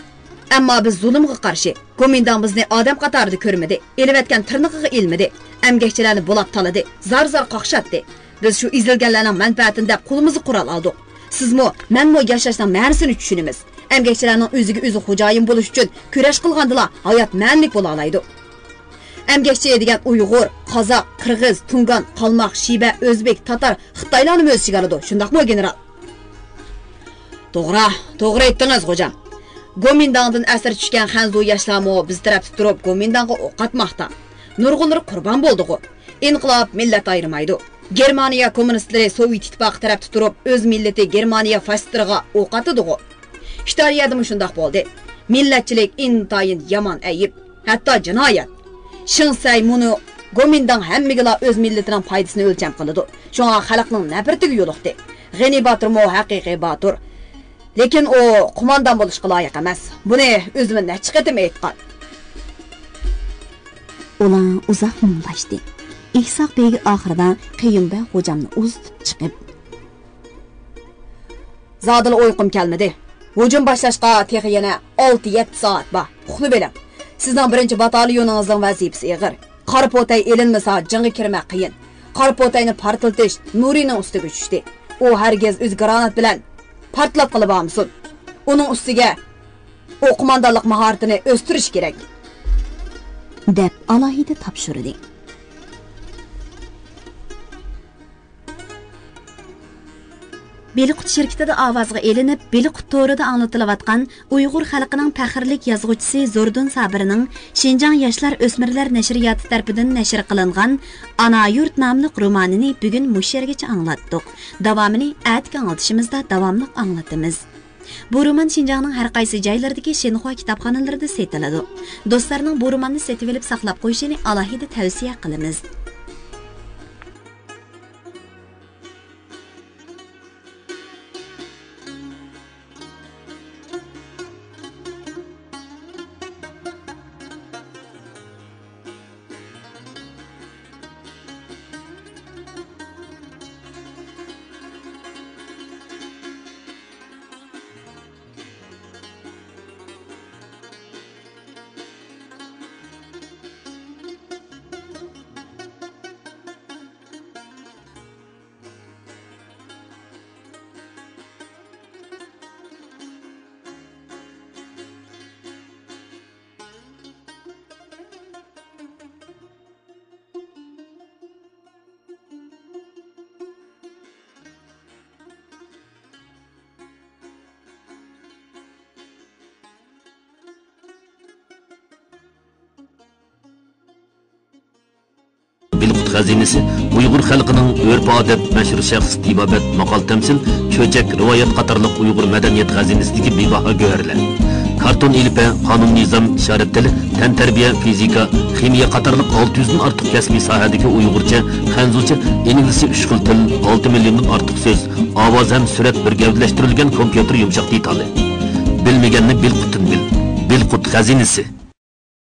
ئەمما بىز زۇلۇمغا قارشى. گومىنداڭ بىزنى ئادەم قاتارىدا كۆرمىدى، ئېلىۋەتكەن تىرنىقىغا ئىلمىدى، ئەمگەكچىلەرنى بۇلاپ تالىدى، زار-زار قاقشاتتى. بىز شۇ ئېزىلگەنلەرنىڭ مەنپەئەتىنى دەپ قولىمىزغا قورال ئالدۇق. سىزمۇ، مەنمۇ ياشاشنىڭ مەنىسىنى چۈشىنىمىز. ئەمگەكچىلەرنىڭ ئۆزىگە ئۆزى خوجايىن بولۇش ئۈچۈن كۈرەش قىلغاندىلا ھايات مەنىلىك بولالايدۇ. ئەمگەكچى دېگەن ئۇيغۇر، قازاق، قىرغىز، تۇڭگان، قالماق، شىبە، ئۆزبېك، تاتار، خىتايلارنىمۇ ئۆز ئىچىگە ئالىدۇ، شۇنداقمۇ، گېنېرال؟ توغرا، توغرا ئېيتتىڭىز، خوجام. گومىنداڭدىن ئەسىر چۈشكەن خەنزۇ ياشلارمۇ بىز تەرەپتە تۇرۇپ گومىنداڭغا ئوق ئاتماقتا. نۇرغۇنلىرى قۇربان بولدىغۇ. ئىنقىلاب مىللەت ئايرىمايدۇ. گېرمانىيە كوممۇنىستلىرى سوۋېت ئىتتىپاقى تەرەپتە تۇرۇپ ئۆز مىللىتى گېرمانىيە فاشىستلىرىغا ئوق ئاتىدىغۇ. ئىتالىيەدىمۇ شۇنداق بولدى. مىللەتچىلىك ئىنتايىن يامان ئەيىب، ھەتتا جىنايەت. شېڭ سەي مۇنۇ گومىنداڭ ھەممىگىلا ئۆز مىللىتىنىڭ پايدىسىنى ئۆلچەم قىلىدۇ. شۇڭا خەلقنىڭ نەپرىتىگە يولۇقتى. غېنى باتۇرمۇ ھەقىقىي باتۇر. لېكىن ئۇ قوماندان بولۇشقا لايىق ئەمەس. بۇنى ئۆزىمۇ نەچچە قېتىم ئېيتقان. ئۇلار ئۇزاق مۇڭداشتى. ئىسھاق بەگ ئاخىرىدا قېيۇم بەگ خوجامنى ئۇزىتىپ چىقىپ. زادىلا ئۇيقۇم كەلمىدى. ھۇجۇم باشلاشقا تېخى يەنە ئالتە يەتتە سائەت بار. ئۇخلىۋېلىڭ. سىزنىڭ بىرىنچى باتاليونىڭىزنىڭ ۋەزىپىسى ئېغىر. قارا پوتەي ئېلىنمىسا، جەڭگە كىرمەك قىيىن. قارا پوتەينى پارتلىتىش نۇرىنىڭ ئۈستىگە چۈشتى. ئۇ ھەرگىز ئۆزى گرانات بىلەن پارتلاتقىلى بارمىسۇن. ئۇنىڭ ئۈستىگە ئۇ قوماندانلىق ماھارىتىنى ئۆستۈرۈشى كېرەك. دەپ ئالاھىدە تاپشۇردى. بېلىققۇت شىركىتىدە ئاۋازغا ئېلىنىپ، بېلىققۇت تورىدا ئاڭلىتىلىۋاتقان ئۇيغۇر خەلقىنىڭ پەخىرلىك يازغۇچىسى زوردۇن سابىرنىڭ شىنجاڭ ياشلار ئۆسمۈرلەر نەشرىياتى تەرىپىدىن نەشر قىلىنغان ئانا يۇرت ناملىق رومانىنى بۈگۈن مۇشۇ يەرگىچە ئاڭلاتتۇق. داۋامىنى ئەتىكى ئاڭلىتىشىمىزدا داۋاملىق ئاڭلىتىمىز. بۇ رومان شىنجاڭنىڭ ھەر قايسى جايلىرىدىكى شىنخۇا كىتابخانىلىرىدا سېتىلىدۇ. دوستلارنىڭ بۇ روماننى سېتىۋېلىپ ساقلاپ قويۇشىنى ئالاھىدە تەۋسىيە قىلىمىز. بېلىققۇت خەزىنىسى ئۇيغۇر خەلقىنىڭ ئۆرپ-ئادەت، مەشھۇر شەخس، تېبابەت، ماقال-تەمسىل، چۆچەك، رىۋايەت قاتارلىق ئۇيغۇر مەدەنىيەت خەزىنىسىدىكى بىباھا گۆھەرلەر. كارتون ئېلىپە، قانۇن-نىزام، ئىشارەت تىلى، تەنتەربىيە، فىزىكا، خىمىيە قاتارلىق ئالتە يۈزدىن ئارتۇق كەسپىي ساھەدىكى ئۇيغۇرچە، خەنزۇچە، ئىنگلىزچە ئۈچ خىل تىل، ئالتە مىليوندىن ئارتۇق سۆز، ئاۋاز ھەم سۈرەت بىر گەۋدىلەشتۈرۈلگەن كومپيۇتېر يۇمشاق دېتالى. بىلمىگەننى بېلىققۇتتىن بىل. بېلىققۇت خەزىنىسى.